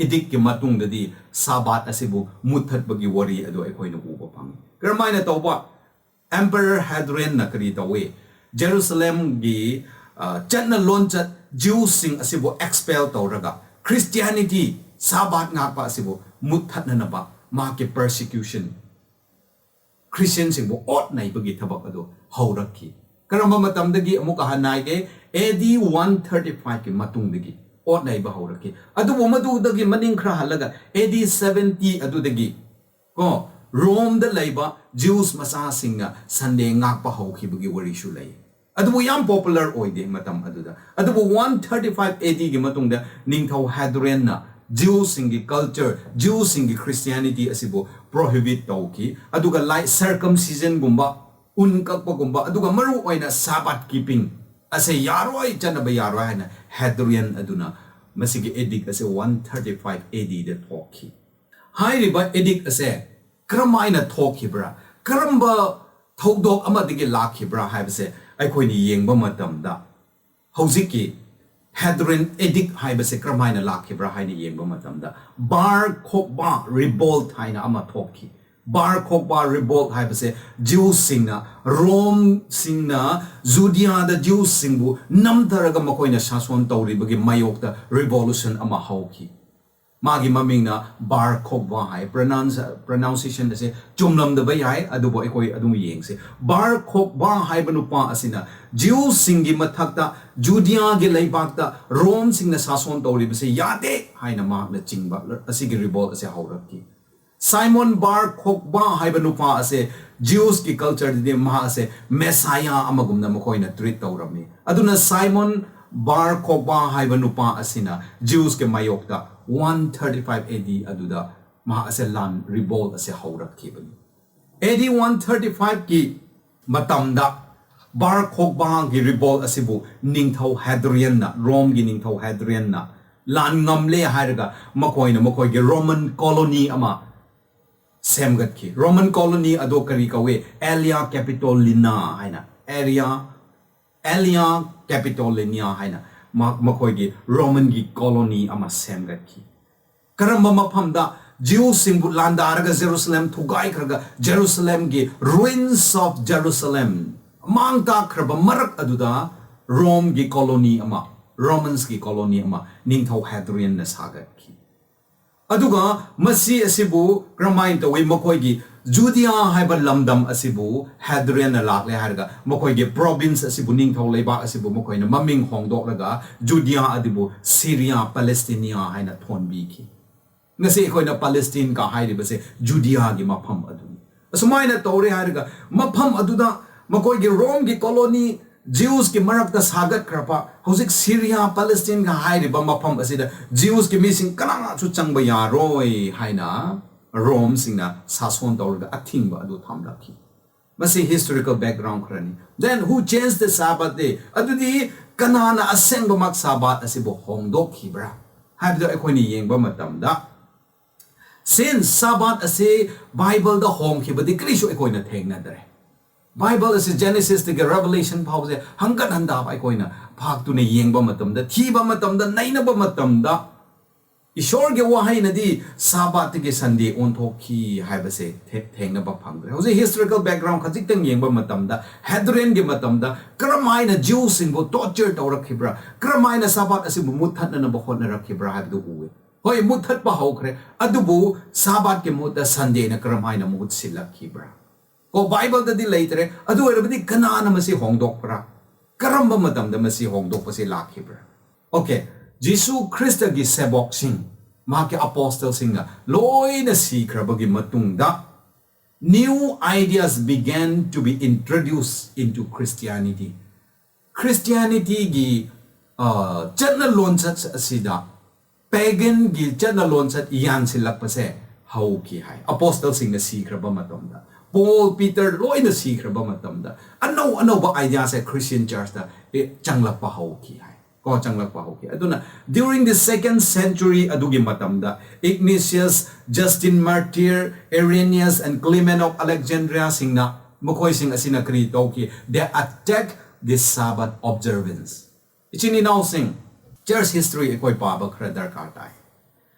edictꯀꯤ ꯃꯇꯨꯡꯗꯗꯤ ꯁꯥꯕꯥꯠ ꯑꯁꯤꯕꯨ ꯃꯨꯠꯊꯠꯄꯒꯤ ꯋꯥꯔꯤ ꯑꯗꯨ ꯑꯩꯈꯣꯏꯅ ꯎꯕ ꯐꯪꯉꯤ꯫ ꯀꯔꯝꯍꯥꯏꯅ ꯇꯧꯕ? Emperor Hadrianꯅ ꯀꯔꯤ ꯇꯧꯏ? Jerusalemꯒꯤ ꯆꯠꯅ ꯂꯣꯟꯆꯠ Jewꯁꯁꯤꯡ ꯑꯁꯤꯕꯨ expel ꯇꯧꯔꯒ Christianity, ꯁꯥꯕꯥꯠ ꯉꯥꯛꯄ ꯑꯁꯤꯕꯨ ꯃꯨꯠꯊꯠꯅꯅꯕ ꯃꯍꯥꯛꯀꯤ persecution, Christianꯁꯤꯡꯕꯨ ꯑꯣꯠ ꯅꯩꯕꯒꯤ ꯊꯕꯛ ꯑꯗꯨ ꯍꯧꯔꯛꯈꯤ꯫ ꯀꯔꯝꯕ ꯃꯇꯝꯗꯒꯤ? ꯑꯃꯨꯛꯀ ꯍꯟꯅ ꯍꯥꯏꯒꯦ, A D one thirty fiveꯀꯤ ꯃꯇꯨꯡꯗꯒꯤ ꯑꯣꯠ ꯅꯩꯕ ꯍꯧꯔꯛꯈꯤ꯫ ꯑꯗꯨꯕꯨ ꯃꯗꯨꯗꯒꯤ ꯃꯅꯤꯡ ꯈꯔ ꯍꯜꯂꯒ A D seventy ꯑꯗꯨꯗꯒꯤ ꯀꯣ, Romeꯗ ꯂꯩꯕ Jews ꯃꯆꯥꯁꯤꯡꯅ Sunday ꯉꯥꯛꯄ ꯍꯧꯈꯤꯕꯒꯤ ꯋꯥꯔꯤꯁꯨ ꯂꯩ꯫ ꯑꯗꯨꯕꯨ ꯌꯥꯝ popular ꯑꯣꯏꯗꯦ ꯃꯇꯝ ꯑꯗꯨꯗ꯫ ꯑꯗꯨꯕꯨ one thirty five A Dꯒꯤ ꯃꯇꯨꯡꯗ ꯅꯤꯡꯊꯧ Hadrianꯅ Jewꯁꯤꯡꯒꯤ culture, Jewꯁꯤꯡꯒꯤ Christianity ꯑꯁꯤꯕꯨ prohibit ꯇꯧꯈꯤ꯫ ꯑꯗꯨꯒ like circumcisionꯒꯨꯝꯕ, ꯎꯟ ꯀꯛꯄꯒꯨꯝꯕ, ꯑꯗꯨꯒ ꯃꯔꯨ ꯑꯣꯏꯅ Sabbath keeping ꯑꯁꯦ ꯌꯥꯔꯣꯏ, ꯆꯠꯅꯕ ꯌꯥꯔꯣꯏ ꯍꯥꯏꯅ Hadrian ꯑꯗꯨꯅ ꯃꯁꯤꯒꯤ edict ꯑꯁꯦ one thirty five A Dꯗ ꯊꯣꯛꯈꯤ꯫ ꯍꯥꯏꯔꯤꯕ edict ꯑꯁꯦ ꯀꯔꯝꯍꯥꯏꯅ ꯊꯣꯛꯈꯤꯕ꯭ꯔꯥ, ꯀꯔꯝꯕ ꯊꯧꯗꯣꯛ ꯑꯃꯗꯒꯤ ꯂꯥꯛꯈꯤꯕ꯭ꯔꯥ ꯍꯥꯏꯕꯁꯦ ꯑꯩꯈꯣꯏꯅ ꯌꯦꯡꯕ ꯃꯇꯝꯗ, ꯍꯧꯖꯤꯛꯀꯤ Hadrian edict ꯍꯥꯏꯕꯁꯦ ꯀꯔꯝꯍꯥꯏꯅ ꯂꯥꯛꯈꯤꯕ꯭ꯔꯥ ꯍꯥꯏꯅ ꯌꯦꯡꯕ ꯃꯇꯝꯗ, Bar Kokhba revolt ꯍꯥꯏꯅ ꯑꯃ ꯊꯣꯛꯈꯤ꯫ Bar Kokhba revolt ꯍꯥꯏꯕꯁꯦ Jewꯁꯤꯡꯅ, Romeꯁꯤꯡꯅ Judeaꯗ Jewꯁꯤꯡꯕꯨ ꯅꯝꯊꯔꯒ ꯃꯈꯣꯏꯅ ꯁꯥꯁꯣꯟ ꯇꯧꯔꯤꯕꯒꯤ ꯃꯥꯌꯣꯛꯇ revolution ꯑꯃ ꯍꯧꯈꯤ꯫ ꯃꯥꯒꯤ ꯃꯃꯤꯡꯅ Bar Kokhba ꯍꯥꯏ꯫ Pronounce, pronunciation ꯑꯁꯦ ꯆꯨꯝꯂꯝꯗꯕ ꯌꯥꯏ, ꯑꯗꯨꯕꯨ ꯑꯩꯈꯣꯏ ꯑꯗꯨꯝ ꯌꯦꯡꯁꯦ꯫ Bar Kokhba ꯍꯥꯏꯕ ꯅꯨꯄꯥ ꯑꯁꯤꯅ Jewꯁꯤꯡꯒꯤ ꯃꯊꯛꯇ, Judeaꯒꯤ ꯂꯩꯕꯥꯛꯇ Romeꯁꯤꯡꯅ ꯁꯥꯁꯣꯟ ꯇꯧꯔꯤꯕꯁꯦ ꯌꯥꯗꯦ ꯍꯥꯏꯅ ꯃꯍꯥꯛꯅ ꯆꯤꯡꯕ ꯑꯁꯤꯒꯤ revolt ꯑꯁꯦ ꯍꯧꯔꯛꯈꯤ꯫ Simon Bar Kokhba ꯍꯥꯏꯕ ꯅꯨꯄꯥ ꯑꯁꯦ Jews ꯀꯤ culture ꯗꯗꯤ ꯃꯍꯥꯛ ꯑꯁꯦ Messiah ꯑꯃꯒꯨꯝꯅ ꯃꯈꯣꯏꯅ treat ꯇꯧꯔꯝꯃꯤ꯫ ꯑꯗꯨꯅ Simon Bar Kokhba ꯍꯥꯏꯕ ꯅꯨꯄꯥ ꯑꯁꯤꯅ Jews ꯀꯤ ꯃꯥꯌꯣꯛꯇ one thirty five A D ꯑꯗꯨꯗ ꯃꯍꯥꯛ ꯑꯁꯦ ꯂꯥꯟ, revolt ꯑꯁꯦ ꯍꯧꯔꯛꯈꯤꯕꯅꯤ꯫ A D one thirty five ꯀꯤ ꯃꯇꯝꯗ Bar Kokhba ꯒꯤ revolt ꯑꯁꯤꯕꯨ ꯅꯤꯡꯊꯧ Hadrian ꯅ, Rome ꯒꯤ ꯅꯤꯡꯊꯧ Hadrian ꯅ ꯂꯥꯟ ꯉꯝꯂꯦ ꯍꯥꯏꯔꯒ ꯃꯈꯣꯏꯅ ꯃꯈꯣꯏꯒꯤ Roman colony ꯑꯃ ꯁꯦꯝꯒꯠꯈꯤ꯫ Roman colony ꯑꯗꯣ ꯀꯔꯤ ꯀꯧꯏ? Aelia Capitolina ꯍꯥꯏꯅ, Aelia, Aelia Capitolina ꯍꯥꯏꯅ ꯃ-, ꯃꯈꯣꯏꯒꯤ Roman ꯒꯤ colony ꯑꯃ ꯁꯦꯝꯒꯠꯈꯤ꯫ ꯀꯔꯝꯕ ꯃꯐꯝꯗ? Jews ꯁꯤꯡꯕꯨ ꯂꯥꯟꯗꯥꯔꯒ Jerusalem ꯊꯨꯒꯥꯏꯈ꯭ꯔꯒ Jerusalem ꯒꯤ, ruins of Jerusalem, ꯃꯥꯡ ꯇꯥꯛꯈ꯭ꯔꯕ ꯃꯔꯛ ꯑꯗꯨꯗ Rome ꯒꯤ colony ꯑꯃ, Romans ꯀꯤ colony ꯑꯃ ꯅꯤꯡꯊꯧ Hadrian ꯅ ꯁꯥꯒꯠꯈꯤ꯫ ꯑꯗꯨꯒ ꯃꯁꯤ ꯑꯁꯤꯕꯨ ꯀꯔꯝꯍꯥꯏꯅ ꯇꯧꯏ? ꯃꯈꯣꯏꯒꯤ Judea ꯍꯥꯏꯕ ꯂꯝꯗꯝ ꯑꯁꯤꯕꯨ Hadrian ꯅ ꯂꯥꯛꯂꯦ ꯍꯥꯏꯔꯒ ꯃꯈꯣꯏꯒꯤ province ꯑꯁꯤꯕꯨ, ꯅꯤꯡꯊꯧ ꯂꯩꯕꯥꯛ ꯑꯁꯤꯕꯨ ꯃꯈꯣꯏꯅ ꯃꯃꯤꯡ ꯍꯣꯡꯗꯣꯛꯂꯒ Judea ꯑꯗꯨꯕꯨ Syria Palestinia ꯍꯥꯏꯅ ꯊꯣꯟꯕꯤꯈꯤ꯫ ꯉꯁꯤ ꯑꯩꯈꯣꯏꯅ Palestine ꯀ ꯍꯥꯏꯔꯤꯕꯁꯦ Judea ꯒꯤ ꯃꯐꯝ ꯑꯗꯨꯅꯤ꯫ ꯑꯁꯨꯃꯥꯏꯅ ꯇꯧꯔꯦ ꯍꯥꯏꯔꯒ ꯃꯐꯝ ꯑꯗꯨꯗ ꯃꯈꯣꯏꯒꯤ Rome ꯒꯤ colony, Jews ꯀꯤ ꯃꯔꯛꯇ ꯁꯥꯒꯠꯈ꯭ꯔꯕ ꯍꯧꯖꯤꯛ Syria Palestine ꯀ ꯍꯥꯏꯔꯤꯕ ꯃꯐꯝ ꯑꯁꯤꯗ Jews ꯀꯤ ꯃꯤꯁꯤꯡ ꯀꯅꯥꯁꯨ ꯆꯪꯕ ꯌꯥꯔꯣꯏ ꯍꯥꯏꯅ Rome ꯁꯤꯡꯅ ꯁꯥꯁꯣꯟ ꯇꯧꯔꯒ ꯑꯊꯤꯡꯕ ꯑꯗꯨ ꯊꯝꯂꯛꯈꯤ꯫ ꯃꯁꯤ historical background ꯈꯔꯅꯤ꯫ Then who changed the Sabbath day? ꯑꯗꯨꯗꯤ ꯀꯅꯥꯅ ꯑꯁꯦꯡꯕꯃꯛ Sabbath ꯑꯁꯤꯕꯨ ꯍꯣꯡꯗꯣꯛꯈꯤꯕ꯭ꯔꯥ ꯍꯥꯏꯕꯗꯨ ꯑꯩꯈꯣꯏꯅ ꯌꯦꯡꯕ ꯃꯇꯝꯗ, since Sabbath ꯑꯁꯤ Bible ꯗ ꯍꯣꯡꯈꯤꯕꯗꯤ ꯀꯔꯤꯁꯨ ꯑꯩꯈꯣꯏꯅ ꯊꯦꯡꯅꯗ꯭ꯔꯦ꯫ Bible ꯑꯁꯤ Genesis ꯇꯒꯤ Revelation ꯐꯥꯎꯕꯁꯦ ꯍꯪꯒꯠ ꯍꯟꯗꯥꯕ ꯑꯩꯈꯣꯏꯅ ꯐꯥꯛꯇꯨꯅ ꯌꯦꯡꯕ ꯃꯇꯝꯗ, ꯊꯤꯕ ꯃꯇꯝꯗ, ꯅꯩꯅꯕ ꯃꯇꯝꯗ, ꯏꯁꯣꯔꯒꯤ ꯋꯥꯍꯩꯅꯗꯤ Sabbath ꯇꯒꯤ Sunday ꯑꯣꯟꯊꯣꯛꯈꯤ ꯍꯥꯏꯕꯁꯦ ꯊꯦ-, ꯊꯦꯡꯅꯕ ꯐꯪꯗ꯭ꯔꯦ꯫ ꯍꯧꯖꯤꯛ historical background ꯈꯖꯤꯛꯇꯪ ꯌꯦꯡꯕ ꯃꯇꯝꯗ, Hadrian ꯒꯤ ꯃꯇꯝꯗ ꯀꯔꯝꯍꯥꯏꯅ Jews ꯁꯤꯡꯕꯨ torture ꯇꯧꯔꯛꯈꯤꯕ꯭ꯔꯥ, ꯀꯔꯝꯍꯥꯏꯅ Sabbath ꯑꯁꯤꯕꯨ ꯃꯨꯠꯊꯠꯅꯅꯕ ꯍꯣꯠꯅꯔꯛꯈꯤꯕ꯭ꯔꯥ ꯍꯥꯏꯕꯗꯨ ꯎꯏ꯫ ꯍꯣꯏ, ꯃꯨꯠꯊꯠꯄ ꯍꯧꯈ꯭ꯔꯦ, ꯑꯗꯨꯕꯨ Sabbath ꯀꯤ ꯃꯍꯨꯠꯇ Sunday ꯅ ꯀꯔꯝꯍꯥꯏꯅ ꯃꯍꯨꯠ ꯁꯤꯜꯂꯛꯈꯤꯕ꯭ꯔꯥ? ꯀꯣ, Bible ꯗꯗꯤ ꯂꯩꯇ꯭ꯔꯦ꯫ ꯑꯗꯨ ꯑꯣꯏꯔꯕꯗꯤ ꯀꯅꯥꯅ ꯃꯁꯤ ꯍꯣꯡꯗꯣꯛꯄ꯭ꯔꯥ? ꯀꯔꯝꯕ ꯃꯇꯝꯗ ꯃꯁꯤ ꯍꯣꯡꯗꯣꯛꯄꯁꯤ ꯂꯥꯛꯈꯤꯕ꯭ꯔꯥ? Okay, ꯖꯤꯁꯨ ꯈ꯭ꯔꯤꯁꯇꯒꯤ ꯁꯦꯕꯣꯛꯁꯤꯡ, ꯃꯍꯥꯛꯀꯤ ꯑꯄꯣꯁꯇꯜꯁꯤꯡꯅ ꯂꯣꯏꯅ ꯁꯤꯈ꯭ꯔꯕꯒꯤ ꯃꯇꯨꯡꯗ, new ideas began to be introduced into Christianity. ꯈ꯭ꯔꯤꯁꯇꯤꯌꯥꯅꯤꯇꯤꯒꯤ ꯆꯠꯅ ꯂꯣꯟꯆꯠ ꯑꯁꯤꯗ ꯄꯦꯒꯟꯒꯤ ꯆꯠꯅ ꯂꯣꯟꯆꯠ ꯌꯥꯟꯁꯤꯜꯂꯛꯄꯁꯦ ꯍꯧꯈꯤ ꯍꯥꯏ, ꯑꯄꯣꯁꯇꯜꯁꯤꯡꯅ ꯁꯤꯈ꯭ꯔꯕ ꯃꯇꯝꯗ, ꯄꯣꯜ, ꯄꯤꯇꯔ ꯂꯣꯏꯅ ꯁꯤꯈ꯭ꯔꯕ ꯃꯇꯝꯗ, ꯑꯅꯧ ꯑꯅꯧꯕ ꯑꯥꯏꯗꯤꯌꯥꯁꯦ ꯈ꯭ꯔꯤꯁꯇꯤꯌꯟ ꯆꯔꯆꯇ ꯆꯪꯂꯛꯄ ꯍꯧꯈꯤ ꯍꯥꯏ, ꯀꯣ, ꯆꯪꯂꯛꯄ ꯍꯧꯈꯤ꯫ ꯑꯗꯨꯅ during the second century ꯑꯗꯨꯒꯤ ꯃꯇꯝꯗ, Ignatius, Justin Martyr, Irenaeus and Clement of Alexandria ꯁꯤꯡꯅ, ꯃꯈꯣꯏꯁꯤꯡ ꯑꯁꯤꯅ ꯀꯔꯤ ꯇꯧꯈꯤ? They attack the Sabbath observance. ꯏꯆꯤꯟ ꯏꯅꯥꯎꯁꯤꯡ, ꯆꯔꯆ ꯍꯤꯁꯇ꯭ꯔꯤ ꯑꯩꯈꯣꯏ ꯄꯥꯕ ꯈꯔ ꯗꯔꯀꯥꯔ ꯇꯥꯏ꯫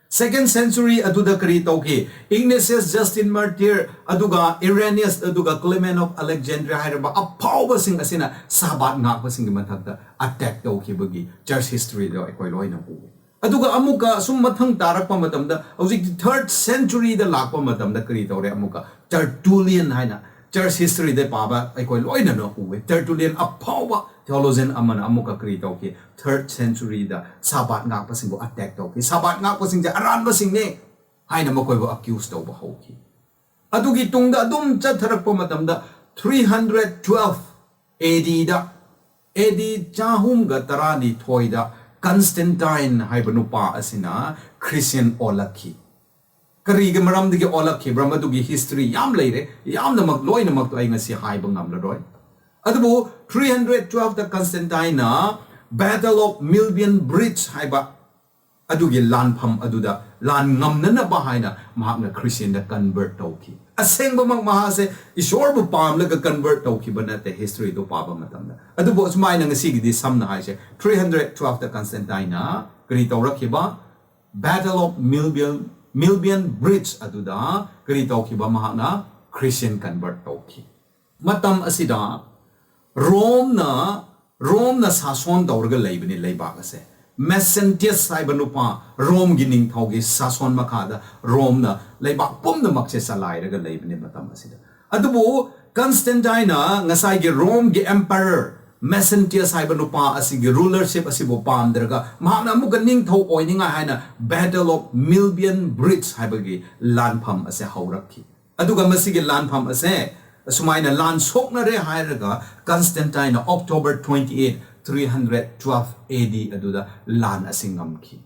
ꯁꯦꯀꯦꯟ ꯁꯦꯟꯆꯨꯔꯤ ꯑꯗꯨꯗ ꯀꯔꯤ ꯇꯧꯈꯤ? ꯏꯒꯅꯦꯁꯤꯌꯁ, ꯖꯁꯇꯤꯟ ꯃꯥꯔꯇꯤꯔ, ꯑꯗꯨꯒ ꯏꯔꯦꯅꯤꯌꯁ, ꯑꯗꯨꯒ ꯀ꯭ꯂꯦꯃꯦꯟ ꯑꯣꯐ ꯑꯂꯦꯛꯖꯦꯟꯗ꯭ꯔꯤꯌꯥ ꯍꯥꯏꯔꯤꯕ ꯑꯐꯥꯎꯕꯁꯤꯡ ꯑꯁꯤꯅ ꯁꯥꯕꯥꯠ ꯉꯥꯛꯄꯁꯤꯡꯒꯤ ꯃꯊꯛꯇ ꯑꯦꯇꯦꯛ ꯇꯧꯈꯤꯕꯒꯤ ꯆꯔꯆ ꯍꯤꯁꯇ꯭ꯔꯤꯗꯣ ꯑꯩꯈꯣꯏ ꯂꯣꯏꯅ ꯎꯏ꯫ ꯑꯗꯨꯒ ꯑꯃꯨꯛꯀ ꯑꯁꯨꯝ ꯃꯊꯪ ꯇꯥꯔꯛꯄ ꯃꯇꯝꯗ, ꯍꯧꯖꯤꯛꯇꯤ ꯊꯥꯔꯠ ꯁꯦꯟꯆꯨꯔꯤꯗ ꯂꯥꯛꯄ ꯃꯇꯝꯗ ꯀꯔꯤ ꯇꯧꯔꯦ? ꯑꯃꯨꯛꯀ ꯇꯔꯇꯨꯂꯤꯌꯟ ꯍꯥꯏꯅ ꯆꯔꯆ ꯍꯤꯁꯇ꯭ꯔꯤꯗ ꯄꯥꯕ ꯑꯩꯈꯣꯏ ꯂꯣꯏꯅꯃꯛ ꯎꯋꯦ꯫ ꯇꯔꯇꯨꯂꯤꯌꯟ ꯑꯐꯥꯎꯕ ꯊꯤꯑꯣꯂꯣꯖꯤꯌꯟ ꯑꯃꯅ ꯑꯃꯨꯛꯀ ꯀꯔꯤ ꯇꯧꯈꯤ? ꯊꯥꯔꯠ ꯁꯦꯟꯆꯨꯔꯤꯗ ꯁꯥꯕꯥꯠ ꯉꯥꯛꯄꯁꯤꯡꯕꯨ ꯑꯦꯇꯦꯛ ꯇꯧꯈꯤ꯫ ꯁꯥꯕꯥꯠ ꯉꯥꯛꯄꯁꯤꯡꯁꯦ ꯑꯔꯥꯟꯕꯁꯤꯡꯅꯦ ꯍꯥꯏꯅ ꯃꯈꯣꯏꯕꯨ ꯑꯦꯀ꯭ꯌꯨꯁ ꯇꯧꯕ ꯍꯧꯈꯤ꯫ ꯑꯗꯨꯒꯤ ꯇꯨꯡꯗ ꯑꯗꯨꯝ ꯆꯠꯊꯔꯛꯄ ꯃꯇꯝꯗ, ꯊ꯭ꯔꯤ ꯍꯟꯗ꯭ꯔꯦꯠ ꯇ꯭ꯋꯦꯜꯐ ꯑꯦ ꯗꯤꯗ, ꯑꯦ ꯗꯤ ꯆꯍꯨꯝꯒ ꯇꯔꯥꯅꯤꯊꯣꯏꯗ ꯀꯟꯁꯇꯦꯟꯇꯥꯏꯟ ꯍꯥꯏꯕ ꯅꯨꯄꯥ ꯑꯁꯤꯅ ꯈ꯭ꯔꯤꯁꯇꯤꯌꯟ ꯑꯣꯜꯂꯛꯈꯤ꯫ ꯀꯔꯤꯒꯤ ꯃꯔꯝꯗꯒꯤ ꯑꯣꯜꯂꯛꯈꯤꯕ꯭ꯔꯥ? ꯃꯗꯨꯒꯤ ꯍꯤꯁꯇ꯭ꯔꯤ ꯌꯥꯝ ꯂꯩꯔꯦ, ꯌꯥꯝꯅꯃꯛ, ꯂꯣꯏꯅꯃꯛꯇꯣ ꯑꯩ ꯉꯁꯤ ꯍꯥꯏꯕ ꯉꯝꯂꯔꯣꯏ꯫ ꯑꯗꯨꯕꯨ ꯊ꯭ꯔꯤ ꯍꯟꯗ꯭ꯔꯦꯠ ꯇ꯭ꯋꯦꯜꯐꯇ ꯀꯟꯁꯇꯦꯟꯇꯥꯏꯟꯅ Battle of Milvian Bridge ꯍꯥꯏꯕ ꯑꯗꯨꯒꯤ ꯂꯥꯟꯐꯝ ꯑꯗꯨꯗ ꯂꯥꯟ ꯉꯝꯅꯅꯕ ꯍꯥꯏꯅ ꯃꯍꯥꯛꯅ ꯈ꯭ꯔꯤꯁꯇꯤꯌꯟꯗ ꯀꯟꯚꯔꯠ ꯇꯧꯈꯤ꯫ ꯑꯁꯦꯡꯕꯃꯛ ꯃꯍꯥꯛꯁꯦ ꯏꯁꯣꯔꯕꯨ ꯄꯥꯝꯂꯒ ꯀꯟꯚꯔꯠ ꯇꯧꯈꯤꯕ ꯅꯠꯇꯦ, ꯍꯤꯁꯇ꯭ꯔꯤꯗꯨ ꯄꯥꯕ ꯃꯇꯝꯗ꯫ ꯑꯗꯨꯕꯨ ꯑꯁꯨꯃꯥꯏꯅ ꯉꯁꯤꯒꯤꯗꯤ ꯁꯝꯅ ꯍꯥꯏꯁꯦ, ꯊ꯭ꯔꯤ ꯍꯟꯗ꯭ꯔꯦꯠ ꯇ꯭ꯋꯦꯜꯐꯇ ꯀꯟꯁꯇꯦꯟꯇꯥꯏꯟꯅ ꯀꯔꯤ ꯇꯧꯔꯛꯈꯤꯕ? Battle of Milvian, Milvian Bridge ꯑꯗꯨꯗ ꯀꯔꯤ ꯇꯧꯈꯤꯕ? ꯃꯍꯥꯛꯅ ꯈ꯭ꯔꯤꯁꯇꯤꯌꯟ ꯀꯟꯚꯔꯠ ꯇꯧꯈꯤ꯫ ꯃꯇꯝ ꯑꯁꯤꯗ ꯔꯣꯝꯅ, ꯔꯣꯝꯅ ꯁꯥꯁꯣꯟ ꯇꯧꯔꯒ ꯂꯩꯕꯅꯤ ꯂꯩꯕꯥꯛ ꯑꯁꯦ꯫ ꯃꯦꯁꯦꯟꯇꯤꯌꯁ ꯍꯥꯏꯕ ꯅꯨꯄꯥ, ꯔꯣꯝꯒꯤ ꯅꯤꯡꯊꯧꯒꯤ ꯁꯥꯁꯣꯟ ꯃꯈꯥꯗ ꯔꯣꯝꯅ ꯂꯩꯕꯥꯛ ꯄꯨꯝꯅꯃꯛꯁꯦ ꯆꯂꯥꯏꯔꯒ ꯂꯩꯕꯅꯤ ꯃꯇꯝ ꯑꯁꯤꯗ꯫ ꯑꯗꯨꯕꯨ ꯀꯟꯁꯇꯦꯟꯇꯥꯏꯟꯅ ꯉꯁꯥꯏꯒꯤ ꯔꯣꯝꯒꯤ ꯑꯦꯝꯄꯔꯔ Maxentius ꯍꯥꯏꯕ ꯅꯨꯄꯥ ꯑꯁꯤꯒꯤ rulership ꯑꯁꯤꯕꯨ ꯄꯥꯝꯗ꯭ꯔꯒ ꯃꯍꯥꯛꯅ ꯑꯃꯨꯛꯀ ꯅꯤꯡꯊꯧ ꯑꯣꯏꯅꯤꯡꯉꯥꯏ ꯍꯥꯏꯅ Battle of Milvian Bridge ꯍꯥꯏꯕꯒꯤ ꯂꯥꯟꯐꯝ ꯑꯁꯦ ꯍꯧꯔꯛꯈꯤ꯫ ꯑꯗꯨꯒ ꯃꯁꯤꯒꯤ ꯂꯥꯟꯐꯝ ꯑꯁꯦ ꯑꯁꯨꯃꯥꯏꯅ ꯂꯥꯟ ꯁꯣꯛꯅꯔꯦ ꯍꯥꯏꯔꯒ Constantine ꯅ October twenty eight, three hundred twelve A D ꯑꯗꯨꯗ ꯂꯥꯟ ꯑꯁꯤ ꯉꯝꯈꯤ꯫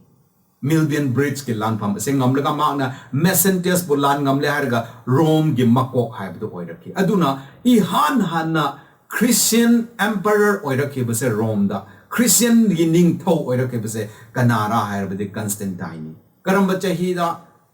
Milvian Bridge ꯀꯤ ꯂꯥꯟꯐꯝ ꯑꯁꯦ ꯉꯝꯂꯒ ꯃꯍꯥꯛꯅ Maxentius ꯄꯨ ꯂꯥꯟ ꯉꯝꯂꯦ ꯍꯥꯏꯔꯒ Rome ꯒꯤ ꯃꯀꯣꯛ ꯍꯥꯏꯕꯗꯨ ꯑꯣꯏꯔꯛꯈꯤ꯫ ꯑꯗꯨꯅ ꯏꯍꯥꯟ ꯍꯥꯟꯅ Christian emperor ꯑꯣꯏꯔꯛꯈꯤꯕꯁꯦ Rome ꯗ, Christian ꯒꯤ ꯅꯤꯡꯊꯧ ꯑꯣꯏꯔꯛꯈꯤꯕꯁꯦ ꯀꯅꯥꯔꯥ ꯍꯥꯏꯔꯕꯗꯤ Constantine ꯅꯤ꯫ ꯀꯔꯝꯕ ꯆꯍꯤꯗ?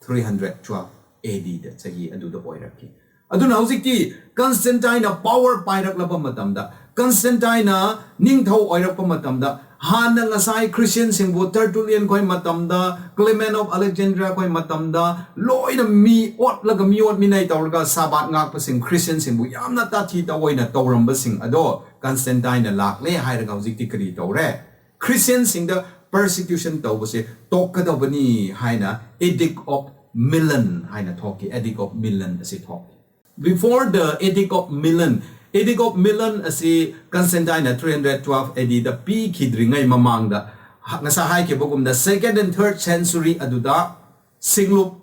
Three hundred twelve A D ꯗ, ꯆꯍꯤ ꯑꯗꯨꯗ ꯑꯣꯏꯔꯛꯈꯤ꯫ ꯑꯗꯨꯅ ꯍꯧꯖꯤꯛꯇꯤ Constantine ꯅ power ꯄꯥꯏꯔꯛꯂꯕ ꯃꯇꯝꯗ, Constantine ꯅ ꯅꯤꯡꯊꯧ ꯑꯣꯏꯔꯛꯄ ꯃꯇꯝꯗ, ꯍꯥꯟꯅ ꯉꯁꯥꯏ Christian ꯁꯤꯡꯕꯨ Tertullian ꯈꯣꯏ ꯃꯇꯝꯗ, Clement of Alexandria ꯈꯣꯏ ꯃꯇꯝꯗ ꯂꯣꯏꯅ ꯃꯤ ꯑꯣꯠꯂꯒ, ꯃꯤ ꯑꯣꯠ ꯃꯤꯅꯩ ꯇꯧꯔꯒ ꯁꯥꯕꯥꯠ ꯉꯥꯛꯄꯁꯤꯡ, Christian ꯁꯤꯡꯕꯨ ꯌꯥꯝꯅ ꯇꯥꯊꯤ ꯇꯥꯑꯣꯏꯅ ꯇꯧꯔꯝꯕꯁꯤꯡ ꯑꯗꯣ Constantine ꯅ ꯂꯥꯛꯂꯦ ꯍꯥꯏꯔꯒ ꯍꯧꯖꯤꯛꯇꯤ ꯀꯔꯤ ꯇꯧꯔꯦ? Christian ꯁꯤꯡꯗ persecution ꯇꯧꯕꯁꯦ ꯇꯣꯛꯀꯗꯕꯅꯤ ꯍꯥꯏꯅ Edict of Milan ꯍꯥꯏꯅ ꯊꯣꯛꯈꯤ꯫ Edict of Milan ꯑꯁꯤ ꯊꯣꯛꯈꯤ꯫ Before the Edict of Milan, Edict of Milan ꯑꯁꯤ Constantine ꯅ three hundred twelve A D ꯗ ꯄꯤꯈꯤꯗ꯭ꯔꯤꯉꯩ ꯃꯃꯥꯡꯗ, ꯍ-, ꯉꯁꯥꯏ ꯍꯥꯏꯈꯤꯕꯒꯨꯝꯅ second and third century ꯑꯗꯨꯗ ꯁꯤꯡꯂꯨꯞ,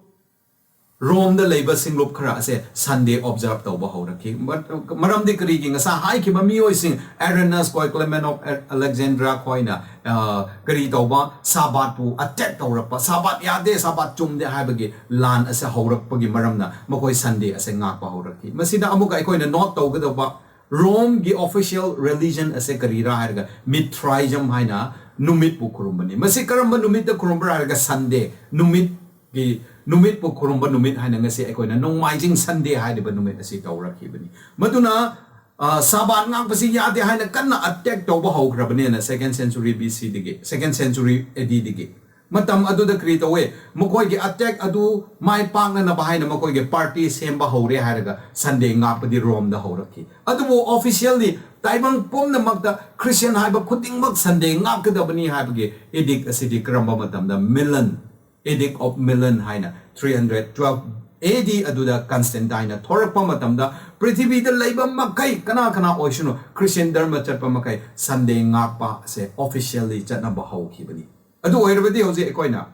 Rome ꯗ ꯂꯩꯕ ꯁꯤꯡꯂꯨꯞ ꯈꯔ ꯑꯁꯦ Sunday observe ꯇꯧꯕ ꯍꯧꯔꯛꯈꯤ꯫ But, ꯃꯔꯝꯗꯤ ꯀꯔꯤꯒꯤ? ꯉꯁꯥꯏ ꯍꯥꯏꯈꯤꯕ ꯃꯤꯑꯣꯏꯁꯤꯡ, Irenaeus ꯈꯣꯏ, Clement of Alexandria ꯈꯣꯏꯅ, ꯑ, ꯀꯔꯤ ꯇꯧꯕ? ꯁꯥꯕꯥꯠꯄꯨ attack ꯇꯧꯔꯛꯄ, ꯁꯥꯕꯥꯠ ꯌꯥꯗꯦ, ꯁꯥꯕꯥꯠ ꯆꯨꯝꯗꯦ ꯍꯥꯏꯕꯒꯤ ꯂꯥꯟ ꯑꯁꯦ ꯍꯧꯔꯛꯄꯒꯤ ꯃꯔꯝꯅ ꯃꯈꯣꯏ Sunday ꯑꯁꯦ ꯉꯥꯛꯄ ꯍꯧꯔꯛꯈꯤ꯫ ꯃꯁꯤꯗ ꯑꯃꯨꯛꯀ ꯑꯩꯈꯣꯏꯅ note ꯇꯧꯒꯗꯧꯕ, Rome ꯒꯤ official religion ꯑꯁꯦ ꯀꯔꯤꯔꯥ ꯍꯥꯏꯔꯒ Mithraism ꯍꯥꯏꯅ ꯅꯨꯃꯤꯠꯄꯨ ꯈꯨꯔꯨꯝꯕꯅꯤ꯫ ꯃꯁꯤ ꯀꯔꯝꯕ ꯅꯨꯃꯤꯠꯇ ꯈꯨꯔꯨꯝꯕ꯭ꯔꯥ ꯍꯥꯏꯔꯒ Sunday ꯅꯨꯃꯤꯠꯀꯤ, ꯅꯨꯃꯤꯠꯄꯨ ꯈꯨꯔꯨꯝꯕ ꯅꯨꯃꯤꯠ ꯍꯥꯏꯅ ꯉꯁꯤ ꯑꯩꯈꯣꯏꯅ ꯅꯣꯡꯃꯥꯏꯖꯤꯡ Sunday ꯍꯥꯏꯔꯤꯕ ꯅꯨꯃꯤꯠ ꯑꯁꯤ ꯇꯧꯔꯛꯈꯤꯕꯅꯤ꯫ ꯃꯗꯨꯅ, ꯑ, ꯁꯥꯕꯥꯠ ꯉꯥꯛꯄꯁꯤ ꯌꯥꯗꯦ ꯍꯥꯏꯅ ꯀꯟꯅ attack ꯇꯧꯕ ꯍꯧꯈ꯭ꯔꯕꯅꯤꯅ second century B C ꯗꯒꯤ, second century A D ꯗꯒꯤ꯫ ꯃꯇꯝ ꯑꯗꯨꯗ ꯀꯔꯤ ꯇꯧꯋꯦ? ꯃꯈꯣꯏꯒꯤ attack ꯑꯗꯨ ꯃꯥꯏ ꯄꯥꯛꯅꯅꯕ ꯍꯥꯏꯅ ꯃꯈꯣꯏꯒꯤ party ꯁꯦꯝꯕ ꯍꯧꯔꯦ ꯍꯥꯏꯔꯒ Sunday ꯉꯥꯛꯄꯗꯤ Rome ꯗ ꯍꯧꯔꯛꯈꯤ꯫ ꯑꯗꯨꯕꯨ officially ꯇꯥꯏꯕꯪ ꯄꯨꯝꯅꯃꯛꯇ Christian ꯍꯥꯏꯕ ꯈꯨꯗꯤꯡꯃꯛ Sunday ꯉꯥꯛꯀꯗꯕꯅꯤ ꯍꯥꯏꯕꯒꯤ edict ꯑꯁꯤꯗꯤ ꯀꯔꯝꯕ ꯃꯇꯝꯗ? Milan, Edict of Milan ꯍꯥꯏꯅ three hundred twelve ꯑꯦ ꯗꯤ ꯑꯗꯨꯗ ꯀꯟꯁꯇꯦꯟꯇꯥꯏꯟꯅ ꯊꯣꯔꯛꯄ ꯃꯇꯝꯗ ꯄ꯭ꯔꯤꯊꯤꯕꯤꯗ ꯂꯩꯕ ꯃꯈꯩ, ꯀꯅꯥ ꯀꯅꯥ ꯑꯣꯏꯁꯅꯨ, ꯈ꯭ꯔꯤꯁꯇꯤꯌꯟ ꯙꯔꯃ ꯆꯠꯄ ꯃꯈꯩ ꯁꯟꯗꯦ ꯉꯥꯛꯄ ꯑꯁꯦ ꯑꯣꯐꯤꯁꯤꯌꯦꯜꯂꯤ ꯆꯠꯅꯕ ꯍꯧꯈꯤꯕꯅꯤ꯫ ꯑꯗꯨ ꯑꯣꯏꯔꯕꯗꯤ ꯍꯧꯖꯤꯛ ꯑꯩꯈꯣꯏꯅ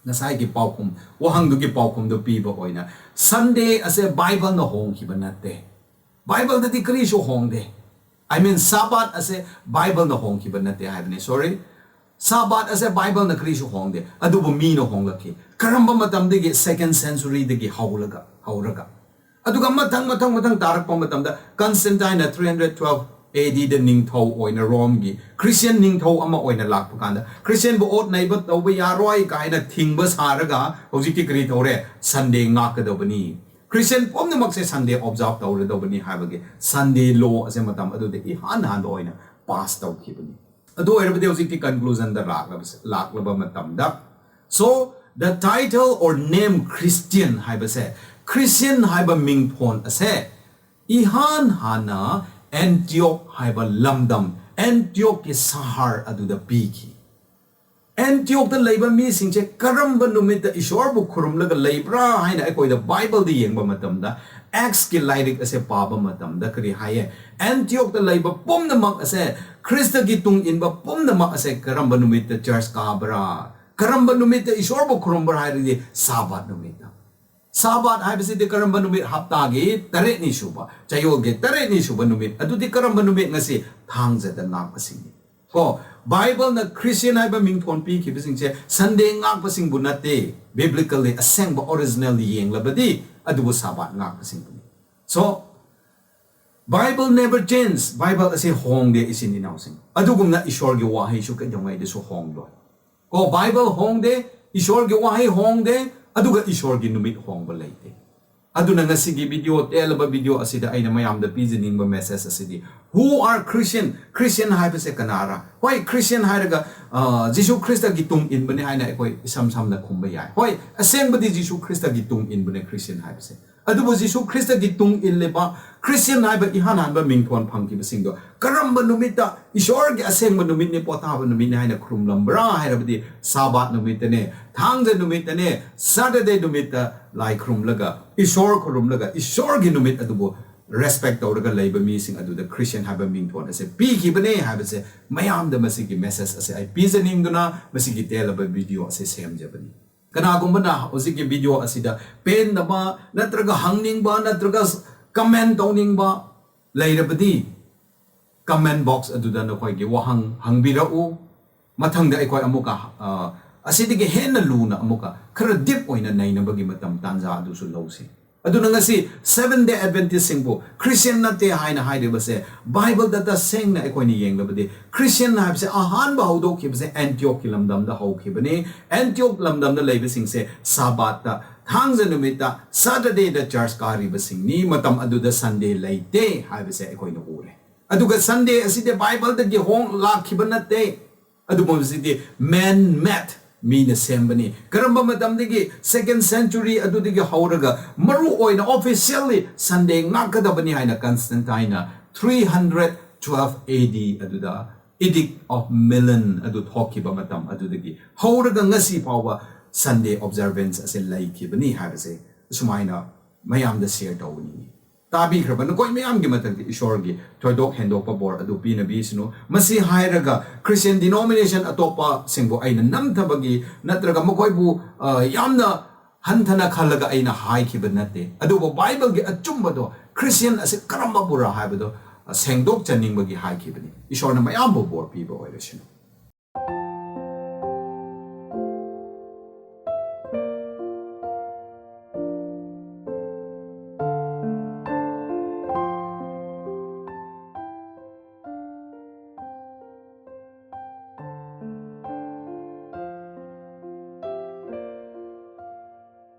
ꯉꯁꯥꯏꯒꯤ ꯄꯥꯎꯈꯨꯝ, ꯋꯥꯍꯪꯗꯨꯒꯤ ꯄꯥꯎꯈꯨꯝꯗꯨ ꯄꯤꯕ ꯑꯣꯏꯅ, ꯁꯟꯗꯦ ꯑꯁꯦ ꯕꯥꯏꯕꯜꯅ ꯍꯣꯡꯈꯤꯕ ꯅꯠꯇꯦ꯫ ꯕꯥꯏꯕꯜꯗꯗꯤ ꯀꯔꯤꯁꯨ ꯍꯣꯡꯗꯦ꯫ I mean, ꯁꯥꯕꯥꯠ ꯑꯁꯦ ꯕꯥꯏꯕꯜꯅ ꯍꯣꯡꯈꯤꯕ ꯅꯠꯇꯦ ꯍꯥꯏꯕꯅꯤ, ꯁꯣꯔꯤ꯫ ꯁꯥꯕꯥꯠ ꯑꯁꯦ ꯕꯥꯏꯕꯜꯅ ꯀꯔꯤꯁꯨ ꯍꯣꯡꯗꯦ, ꯑꯗꯨꯕꯨ ꯃꯤꯅ ꯍꯣꯡꯂꯛꯈꯤ꯫ ꯀꯔꯝꯕ ꯃꯇꯝꯗꯒꯤ? ꯁꯦꯀꯦꯟ ꯁꯦꯟꯆꯨꯔꯤꯗꯒꯤ ꯍꯧꯔꯒ ꯍꯧꯔꯒ ꯑꯗꯨꯒ ꯃꯊꯪ ꯃꯊꯪ ꯃꯊꯪ ꯇꯥꯔꯛꯄ ꯃꯇꯝꯗ ꯀꯟꯁꯇꯦꯟꯇꯥꯏꯟꯅ ꯊ꯭ꯔꯤ ꯍꯟꯗ꯭ꯔꯦꯠ ꯇ꯭ꯋꯦꯜꯐ ꯑꯦ ꯗꯤꯗ ꯅꯤꯡꯊꯧ ꯑꯣꯏꯅ, ꯔꯣꯝꯒꯤ ꯈ꯭ꯔꯤꯁꯇꯤꯌꯟ ꯅꯤꯡꯊꯧ ꯑꯃ ꯑꯣꯏꯅ ꯂꯥꯛꯄ ꯀꯥꯟꯗ, ꯈ꯭ꯔꯤꯁꯇꯤꯌꯟꯕꯨ ꯑꯣꯠ ꯅꯩꯕ ꯇꯧꯕ ꯌꯥꯔꯣꯏ ꯀꯥꯏꯅ ꯊꯤꯡꯕ ꯁꯥꯔꯒ ꯍꯧꯖꯤꯛꯇꯤ ꯀꯔꯤ ꯇꯧꯔꯦ? ꯁꯟꯗꯦ ꯉꯥꯛꯀꯗꯕꯅꯤ, ꯈ꯭ꯔꯤꯁꯇꯤꯌꯟ ꯄꯨꯝꯅꯃꯛꯁꯦ ꯁꯟꯗꯦ ꯑꯣꯕꯖꯥꯔꯕ ꯇꯧꯔꯗꯧꯕꯅꯤ ꯍꯥꯏꯕꯒꯤ ꯁꯟꯗꯦ ꯂꯣ ꯑꯁꯦ ꯃꯇꯝ ꯑꯗꯨꯗ ꯏꯍꯥꯟ ꯍꯥꯟꯕ ꯑꯣꯏꯅ ꯄꯥꯁ ꯇꯧꯈꯤꯕꯅꯤ꯫ ꯑꯗꯨ ꯑꯣꯏꯔꯕꯗꯤ ꯍꯧꯖꯤꯛꯇꯤ ꯀꯟꯀ꯭ꯂꯨꯖꯟꯗ ꯂꯥꯛꯂꯕ, ꯂꯥꯛꯂꯕ ꯃꯇꯝꯗ, so the title or name Christian ꯍꯥꯏꯕꯁꯦ, ꯈ꯭ꯔꯤꯁꯇꯤꯌꯟ ꯍꯥꯏꯕ ꯃꯤꯡꯊꯣꯟ ꯑꯁꯦ ꯏꯍꯥꯟ ꯍꯥꯟꯅ ꯑꯦꯟꯇꯤꯌꯣꯛ ꯍꯥꯏꯕ ꯂꯝꯗꯝ, ꯑꯦꯟꯇꯤꯌꯣꯛꯀꯤ ꯁꯍꯔ ꯑꯗꯨꯗ ꯄꯤꯈꯤ꯫ ꯑꯦꯟꯇꯤꯌꯣꯛꯇ ꯂꯩꯕ ꯃꯤꯁꯤꯡꯁꯦ ꯀꯔꯝꯕ ꯅꯨꯃꯤꯠꯇ ꯏꯁꯣꯔꯕꯨ ꯈꯨꯔꯨꯝꯂꯒ ꯂꯩꯕ꯭ꯔꯥ ꯍꯥꯏꯅ ꯑꯩꯈꯣꯏꯗ ꯕꯥꯏꯕꯜꯗ ꯌꯦꯡꯕ ꯃꯇꯝꯗ, ꯑꯦꯛꯁꯀꯤ ꯂꯥꯏꯔꯤꯛ ꯑꯁꯦ ꯄꯥꯕ ꯃꯇꯝꯗ ꯀꯔꯤ ꯍꯥꯏꯌꯦ? ꯑꯦꯟꯇꯤꯌꯣꯛꯇ ꯂꯩꯕ ꯄꯨꯝꯅꯃꯛ ꯑꯁꯦ, ꯈ꯭ꯔꯤꯁꯇꯒꯤ ꯇꯨꯡ ꯏꯟꯕ ꯄꯨꯝꯅꯃꯛ ꯑꯁꯦ ꯀꯔꯝꯕ ꯅꯨꯃꯤꯠꯇ ꯆꯔꯆ ꯀꯥꯕ꯭ꯔꯥ, ꯀꯔꯝꯕ ꯅꯨꯃꯤꯠꯇ ꯏꯁꯣꯔꯕꯨ ꯈꯨꯔꯨꯝꯕ꯭ꯔꯥ ꯍꯥꯏꯔꯗꯤ ꯁꯥꯕꯥꯠ ꯅꯨꯃꯤꯠꯇ꯫ ꯁꯥꯕꯥꯠ ꯍꯥꯏꯕꯁꯤꯗꯤ ꯀꯔꯝꯕ ꯅꯨꯃꯤꯠ? ꯍꯞꯇꯥꯒꯤ ꯇꯔꯦꯠꯅꯤ ꯁꯨꯕ, ꯆꯌꯣꯜꯒꯤ ꯇꯔꯦꯠꯅꯤ ꯁꯨꯕ ꯅꯨꯃꯤꯠ꯫ ꯑꯗꯨꯗꯤ ꯀꯔꯝꯕ ꯅꯨꯃꯤꯠ? ꯉꯁꯤ ꯊꯥꯡꯖꯗ ꯉꯥꯛꯄꯁꯤꯡꯅꯤ꯫ ꯀꯣ, ꯕꯥꯏꯕꯜꯅ ꯈ꯭ꯔꯤꯁꯇꯤꯌꯟ ꯍꯥꯏꯕ ꯃꯤꯡꯊꯣꯟ ꯄꯤꯈꯤꯕꯁꯤꯡꯁꯦ ꯁꯟꯗꯦ ꯉꯥꯛꯄꯁꯤꯡꯕꯨ ꯅꯠꯇꯦ, biblically ꯑꯁꯦꯡꯕ original ꯌꯦꯡꯂꯕꯗꯤ ꯑꯗꯨꯕꯨ ꯁꯥꯕꯥꯠ ꯉꯥꯛꯄꯁꯤꯡꯕꯨꯅꯤ꯫ So, Bible never change, Bible ꯑꯁꯤ ꯍꯣꯡꯗꯦ, ꯏꯆꯤꯟ ꯏꯅꯥꯎꯁꯤꯡ꯫ ꯑꯗꯨꯒꯨꯝꯅ ꯏꯁꯣꯔꯒꯤ ꯋꯥꯍꯩꯁꯨ ꯀꯩꯗꯧꯉꯩꯗꯁꯨ ꯍꯣꯡꯂꯣꯏ꯫ ꯀꯣ, ꯕꯥꯏꯕꯜ ꯍꯣꯡꯗꯦ, ꯏꯁꯣꯔꯒꯤ ꯋꯥꯍꯩ ꯍꯣꯡꯗꯦ, ꯑꯗꯨꯒ ꯏꯁꯣꯔꯒꯤ ꯅꯨꯃꯤꯠ ꯍꯣꯡꯕ ꯂꯩꯇꯦ꯫ ꯑꯗꯨꯅ ꯉꯁꯤꯒꯤ ꯚꯤꯗꯤꯑꯣ, ꯇꯦꯜꯂꯕ ꯚꯤꯗꯤꯑꯣ ꯑꯁꯤꯗ ꯑꯩꯅ ꯃꯌꯥꯝꯗ ꯄꯤꯖꯅꯤꯡꯕ ꯃꯦꯁꯦꯖ ꯑꯁꯤꯗꯤ, who are Christian? ꯈ꯭ꯔꯤꯁꯇꯤꯌꯟ ꯍꯥꯏꯕꯁꯦ ꯀꯅꯥꯔꯥ? ꯍꯣꯏ, ꯈ꯭ꯔꯤꯁꯇꯤꯌꯟ ꯍꯥꯏꯔꯒ, ꯑ, ꯖꯤꯁꯨ ꯈ꯭ꯔꯤꯁꯇꯒꯤ ꯇꯨꯡ ꯏꯟꯕꯅꯦ ꯍꯥꯏꯅ ꯑꯩꯈꯣꯏ ꯏꯁꯝ ꯁꯝꯅ ꯈꯨꯝꯕ ꯌꯥꯏ꯫ ꯍꯣꯏ, ꯑꯁꯦꯡꯕꯗꯤ ꯖꯤꯁꯨ ꯈ꯭ꯔꯤꯁꯇꯒꯤ ꯇꯨꯡ ꯏꯟꯕꯅꯦ ꯈ꯭ꯔꯤꯁꯇꯤꯌꯟ ꯍꯥꯏꯕꯁꯦ꯫ ꯑꯗꯨꯕꯨ ꯖꯤꯁꯨ ꯈ꯭ꯔꯤꯁꯇꯒꯤ ꯇꯨꯡ ꯏꯜꯂꯤꯕ ꯈ꯭ꯔꯤꯁꯇꯤꯌꯟ ꯍꯥꯏꯕ ꯏꯍꯥꯟ ꯍꯥꯟꯕ ꯃꯤꯡꯊꯣꯟ ꯐꯪꯈꯤꯕꯁꯤꯡꯗꯣ ꯀꯔꯝꯕ ꯅꯨꯃꯤꯠꯇ ꯏꯁꯣꯔꯒꯤ ꯑꯁꯦꯡꯕ ꯅꯨꯃꯤꯠꯅꯤ, ꯄꯣꯊꯥꯕ ꯅꯨꯃꯤꯠꯅꯤ ꯍꯥꯏꯅ ꯈꯨꯔꯨꯝꯂꯝꯕ꯭ꯔꯥ ꯍꯥꯏꯔꯕꯗꯤ ꯁꯥꯕꯥꯠ ꯅꯨꯃꯤꯠꯇꯅꯦ, ꯊꯥꯡꯖ ꯅꯨꯃꯤꯠꯇꯅꯦ, ꯁꯇꯔꯗꯦ ꯅꯨꯃꯤꯠꯇ ꯂꯥꯏ ꯈꯨꯔꯨꯝꯂꯒ, ꯏꯁꯣꯔ ꯈꯨꯔꯨꯝꯂꯒ, ꯏꯁꯣꯔꯒꯤ ꯅꯨꯃꯤꯠ ꯑꯗꯨꯕꯨ ꯔꯦꯁꯄꯦꯛ ꯇꯧꯔꯒ ꯂꯩꯕ ꯃꯤꯁꯤꯡ ꯑꯗꯨꯗ ꯈ꯭ꯔꯤꯁꯇꯤꯌꯟ ꯍꯥꯏꯕ ꯃꯤꯡꯊꯣꯟ ꯑꯁꯦ ꯄꯤꯈꯤꯕꯅꯦ ꯍꯥꯏꯕꯁꯦ ꯃꯌꯥꯝꯗ ꯃꯁꯤꯒꯤ ꯃꯦꯁꯦꯖ ꯑꯁꯦ ꯑꯩ ꯄꯤꯖꯅꯤꯡꯗꯨꯅ ꯃꯁꯤꯒꯤ ꯇꯦꯜꯂꯕ ꯚꯤꯗꯤꯑꯣ ꯑꯁꯦ ꯁꯦꯝꯖꯕꯅꯤ꯫ ꯀꯅꯥꯒꯨꯝꯕꯅ ꯍꯧꯖꯤꯛꯀꯤ ꯚꯤꯗꯤꯑꯣ ꯑꯁꯤꯗ ꯄꯦꯟꯗꯕ ꯅꯠꯇ꯭ꯔꯒ ꯍꯪꯅꯤꯡꯕ ꯅꯠꯇ꯭ꯔꯒ ꯀꯃꯦꯟ ꯇꯧꯅꯤꯡꯕ ꯂꯩꯔꯕꯗꯤ, ꯀꯃꯦꯟ ꯕꯣꯛꯁ ꯑꯗꯨꯗ ꯅꯈꯣꯏꯒꯤ ꯋꯥꯍꯪ ꯍꯪꯕꯤꯔꯛꯎ꯫ ꯃꯊꯪꯗ ꯑꯩꯈꯣꯏ ꯑꯃꯨꯛꯀ, ꯑ, ꯑꯁꯤꯗꯒꯤ ꯍꯦꯟꯅ ꯂꯨꯅ ꯑꯃꯨꯛꯀ ꯈꯔ ꯗꯤꯞ ꯑꯣꯏꯅ ꯅꯩꯅꯕꯒꯤ ꯃꯇꯝ ꯇꯥꯟꯖꯥ ꯑꯗꯨꯁꯨ ꯂꯧꯁꯤ꯫ ꯑꯗꯨꯅ ꯉꯁꯤ ꯁꯦꯚꯦꯟ ꯗꯦ ꯑꯦꯗꯚꯦꯟꯇꯤꯁꯁꯤꯡꯕꯨ ꯈ꯭ꯔꯤꯁꯇꯤꯌꯟ ꯅꯠꯇꯦ ꯍꯥꯏꯅ ꯍꯥꯏꯔꯤꯕꯁꯦ ꯕꯥꯏꯕꯜꯗ ꯇꯁꯦꯡꯅ ꯑꯩꯈꯣꯏꯅ ꯌꯦꯡꯂꯕꯗꯤ ꯈ꯭ꯔꯤꯁꯇꯤꯌꯟ ꯍꯥꯏꯕꯁꯦ ꯑꯍꯥꯟꯕ ꯍꯧꯗꯣꯛꯈꯤꯕꯁꯦ ꯑꯦꯟꯇꯤꯌꯣꯛꯀꯤ ꯂꯝꯗꯝꯗ ꯍꯧꯈꯤꯕꯅꯤ꯫ ꯑꯦꯟꯇꯤꯌꯣꯛ ꯂꯝꯗꯝꯗ ꯂꯩꯕꯁꯤꯡꯁꯦ ꯁꯥꯕꯥꯠꯇ, ꯊꯥꯡꯖ ꯅꯨꯃꯤꯠꯇ, ꯁꯇꯔꯗꯦꯗ ꯆꯔꯆ ꯀꯥꯔꯤꯕꯁꯤꯡꯅꯤ꯫ ꯃꯇꯝ ꯑꯗꯨꯗ ꯁꯟꯗꯦ ꯂꯩꯇꯦ ꯍꯥꯏꯕꯁꯦ ꯑꯩꯈꯣꯏꯅ ꯎꯔꯦ꯫ ꯑꯗꯨꯒ ꯁꯟꯗꯦ ꯑꯁꯤꯗꯤ ꯕꯥꯏꯕꯜꯗꯒꯤ ꯍꯣꯡ ꯂꯥꯛꯈꯤꯕ ꯅꯠꯇꯦ꯫ ꯑꯗꯨꯕꯨ ꯃꯁꯤꯗꯤ ꯃꯦꯟ ꯃꯦꯗ, ꯃꯤꯅ ꯁꯦꯝꯕꯅꯤ꯫ ꯀꯔꯝꯕ ꯃꯇꯝꯗꯒꯤ? ꯁꯦꯀꯦꯟ ꯁꯦꯟꯆꯨꯔꯤ ꯑꯗꯨꯗꯒꯤ ꯍꯧꯔꯒ ꯃꯔꯨ ꯑꯣꯏꯅ ꯑꯣꯐꯤꯁꯤꯌꯦꯜꯂꯤ ꯁꯟꯗꯦ ꯉꯥꯛꯀꯗꯕꯅꯤ ꯍꯥꯏꯅ ꯀꯟꯁꯇꯦꯟꯇꯥꯏꯟꯅ ꯊ꯭ꯔꯤ ꯍꯟꯗ꯭ꯔꯦꯠ ꯇ꯭ꯋꯦꯜꯐ ꯑꯦ ꯗꯤ ꯑꯗꯨꯗ Edict of Milan ꯑꯗꯨ ꯊꯣꯛꯈꯤꯕ ꯃꯇꯝ ꯑꯗꯨꯗꯒꯤ ꯍꯧꯔꯒ ꯉꯁꯤ ꯐꯥꯎꯕ ꯁꯟꯗꯦ ꯑꯣꯕꯖꯔꯚꯦꯟꯁ ꯑꯁꯦ ꯂꯩꯈꯤꯕꯅꯤ ꯍꯥꯏꯕꯁꯦ ꯑꯁꯨꯃꯥꯏꯅ ꯃꯌꯥꯝꯗ ꯁꯤꯌꯔ ꯇꯧꯕꯅꯤ꯫ ꯇꯥꯕꯤꯈ꯭ꯔꯕ ꯅꯈꯣꯏ ꯃꯌꯥꯝꯒꯤ ꯃꯊꯛꯇ ꯏꯁꯣꯔꯒꯤ ꯊꯣꯏꯗꯣꯛ ꯍꯦꯟꯗꯣꯛꯄ ꯕꯣꯔ ꯑꯗꯨ ꯄꯤꯅꯕꯤꯁꯅꯨ꯫ ꯃꯁꯤ ꯍꯥꯏꯔꯒ ꯈ꯭ꯔꯤꯁꯇꯤꯌꯟ ꯗꯤꯅꯣꯃꯤꯅꯦꯁꯟ ꯑꯇꯣꯞꯄꯁꯤꯡꯕꯨ ꯑꯩꯅ ꯅꯝꯊꯕꯒꯤ ꯅꯠꯇ꯭ꯔꯒ ꯃꯈꯣꯏꯕꯨ, ꯑ, ꯌꯥꯝꯅ ꯍꯟꯊꯅ ꯈꯜꯂꯒ ꯑꯩꯅ ꯍꯥꯏꯈꯤꯕ ꯅꯠꯇꯦ꯫ ꯑꯗꯨꯕꯨ ꯕꯥꯏꯕꯜꯒꯤ ꯑꯆꯨꯝꯕꯗꯣ ꯈ꯭ꯔꯤꯁꯇꯤꯌꯟ ꯑꯁꯤ ꯀꯔꯝꯕꯕꯨꯔꯥ ꯍꯥꯏꯕꯗꯣ, ꯑ, ꯁꯦꯡꯗꯣꯛꯆꯅꯤꯡꯕꯒꯤ ꯍꯥꯏꯈꯤꯕꯅꯤ꯫ ꯏꯁꯣꯔꯅ ꯃꯌꯥꯝꯕꯨ ꯕꯣꯔ ꯄꯤꯕ ꯑꯣꯏꯔꯁꯅꯨ꯫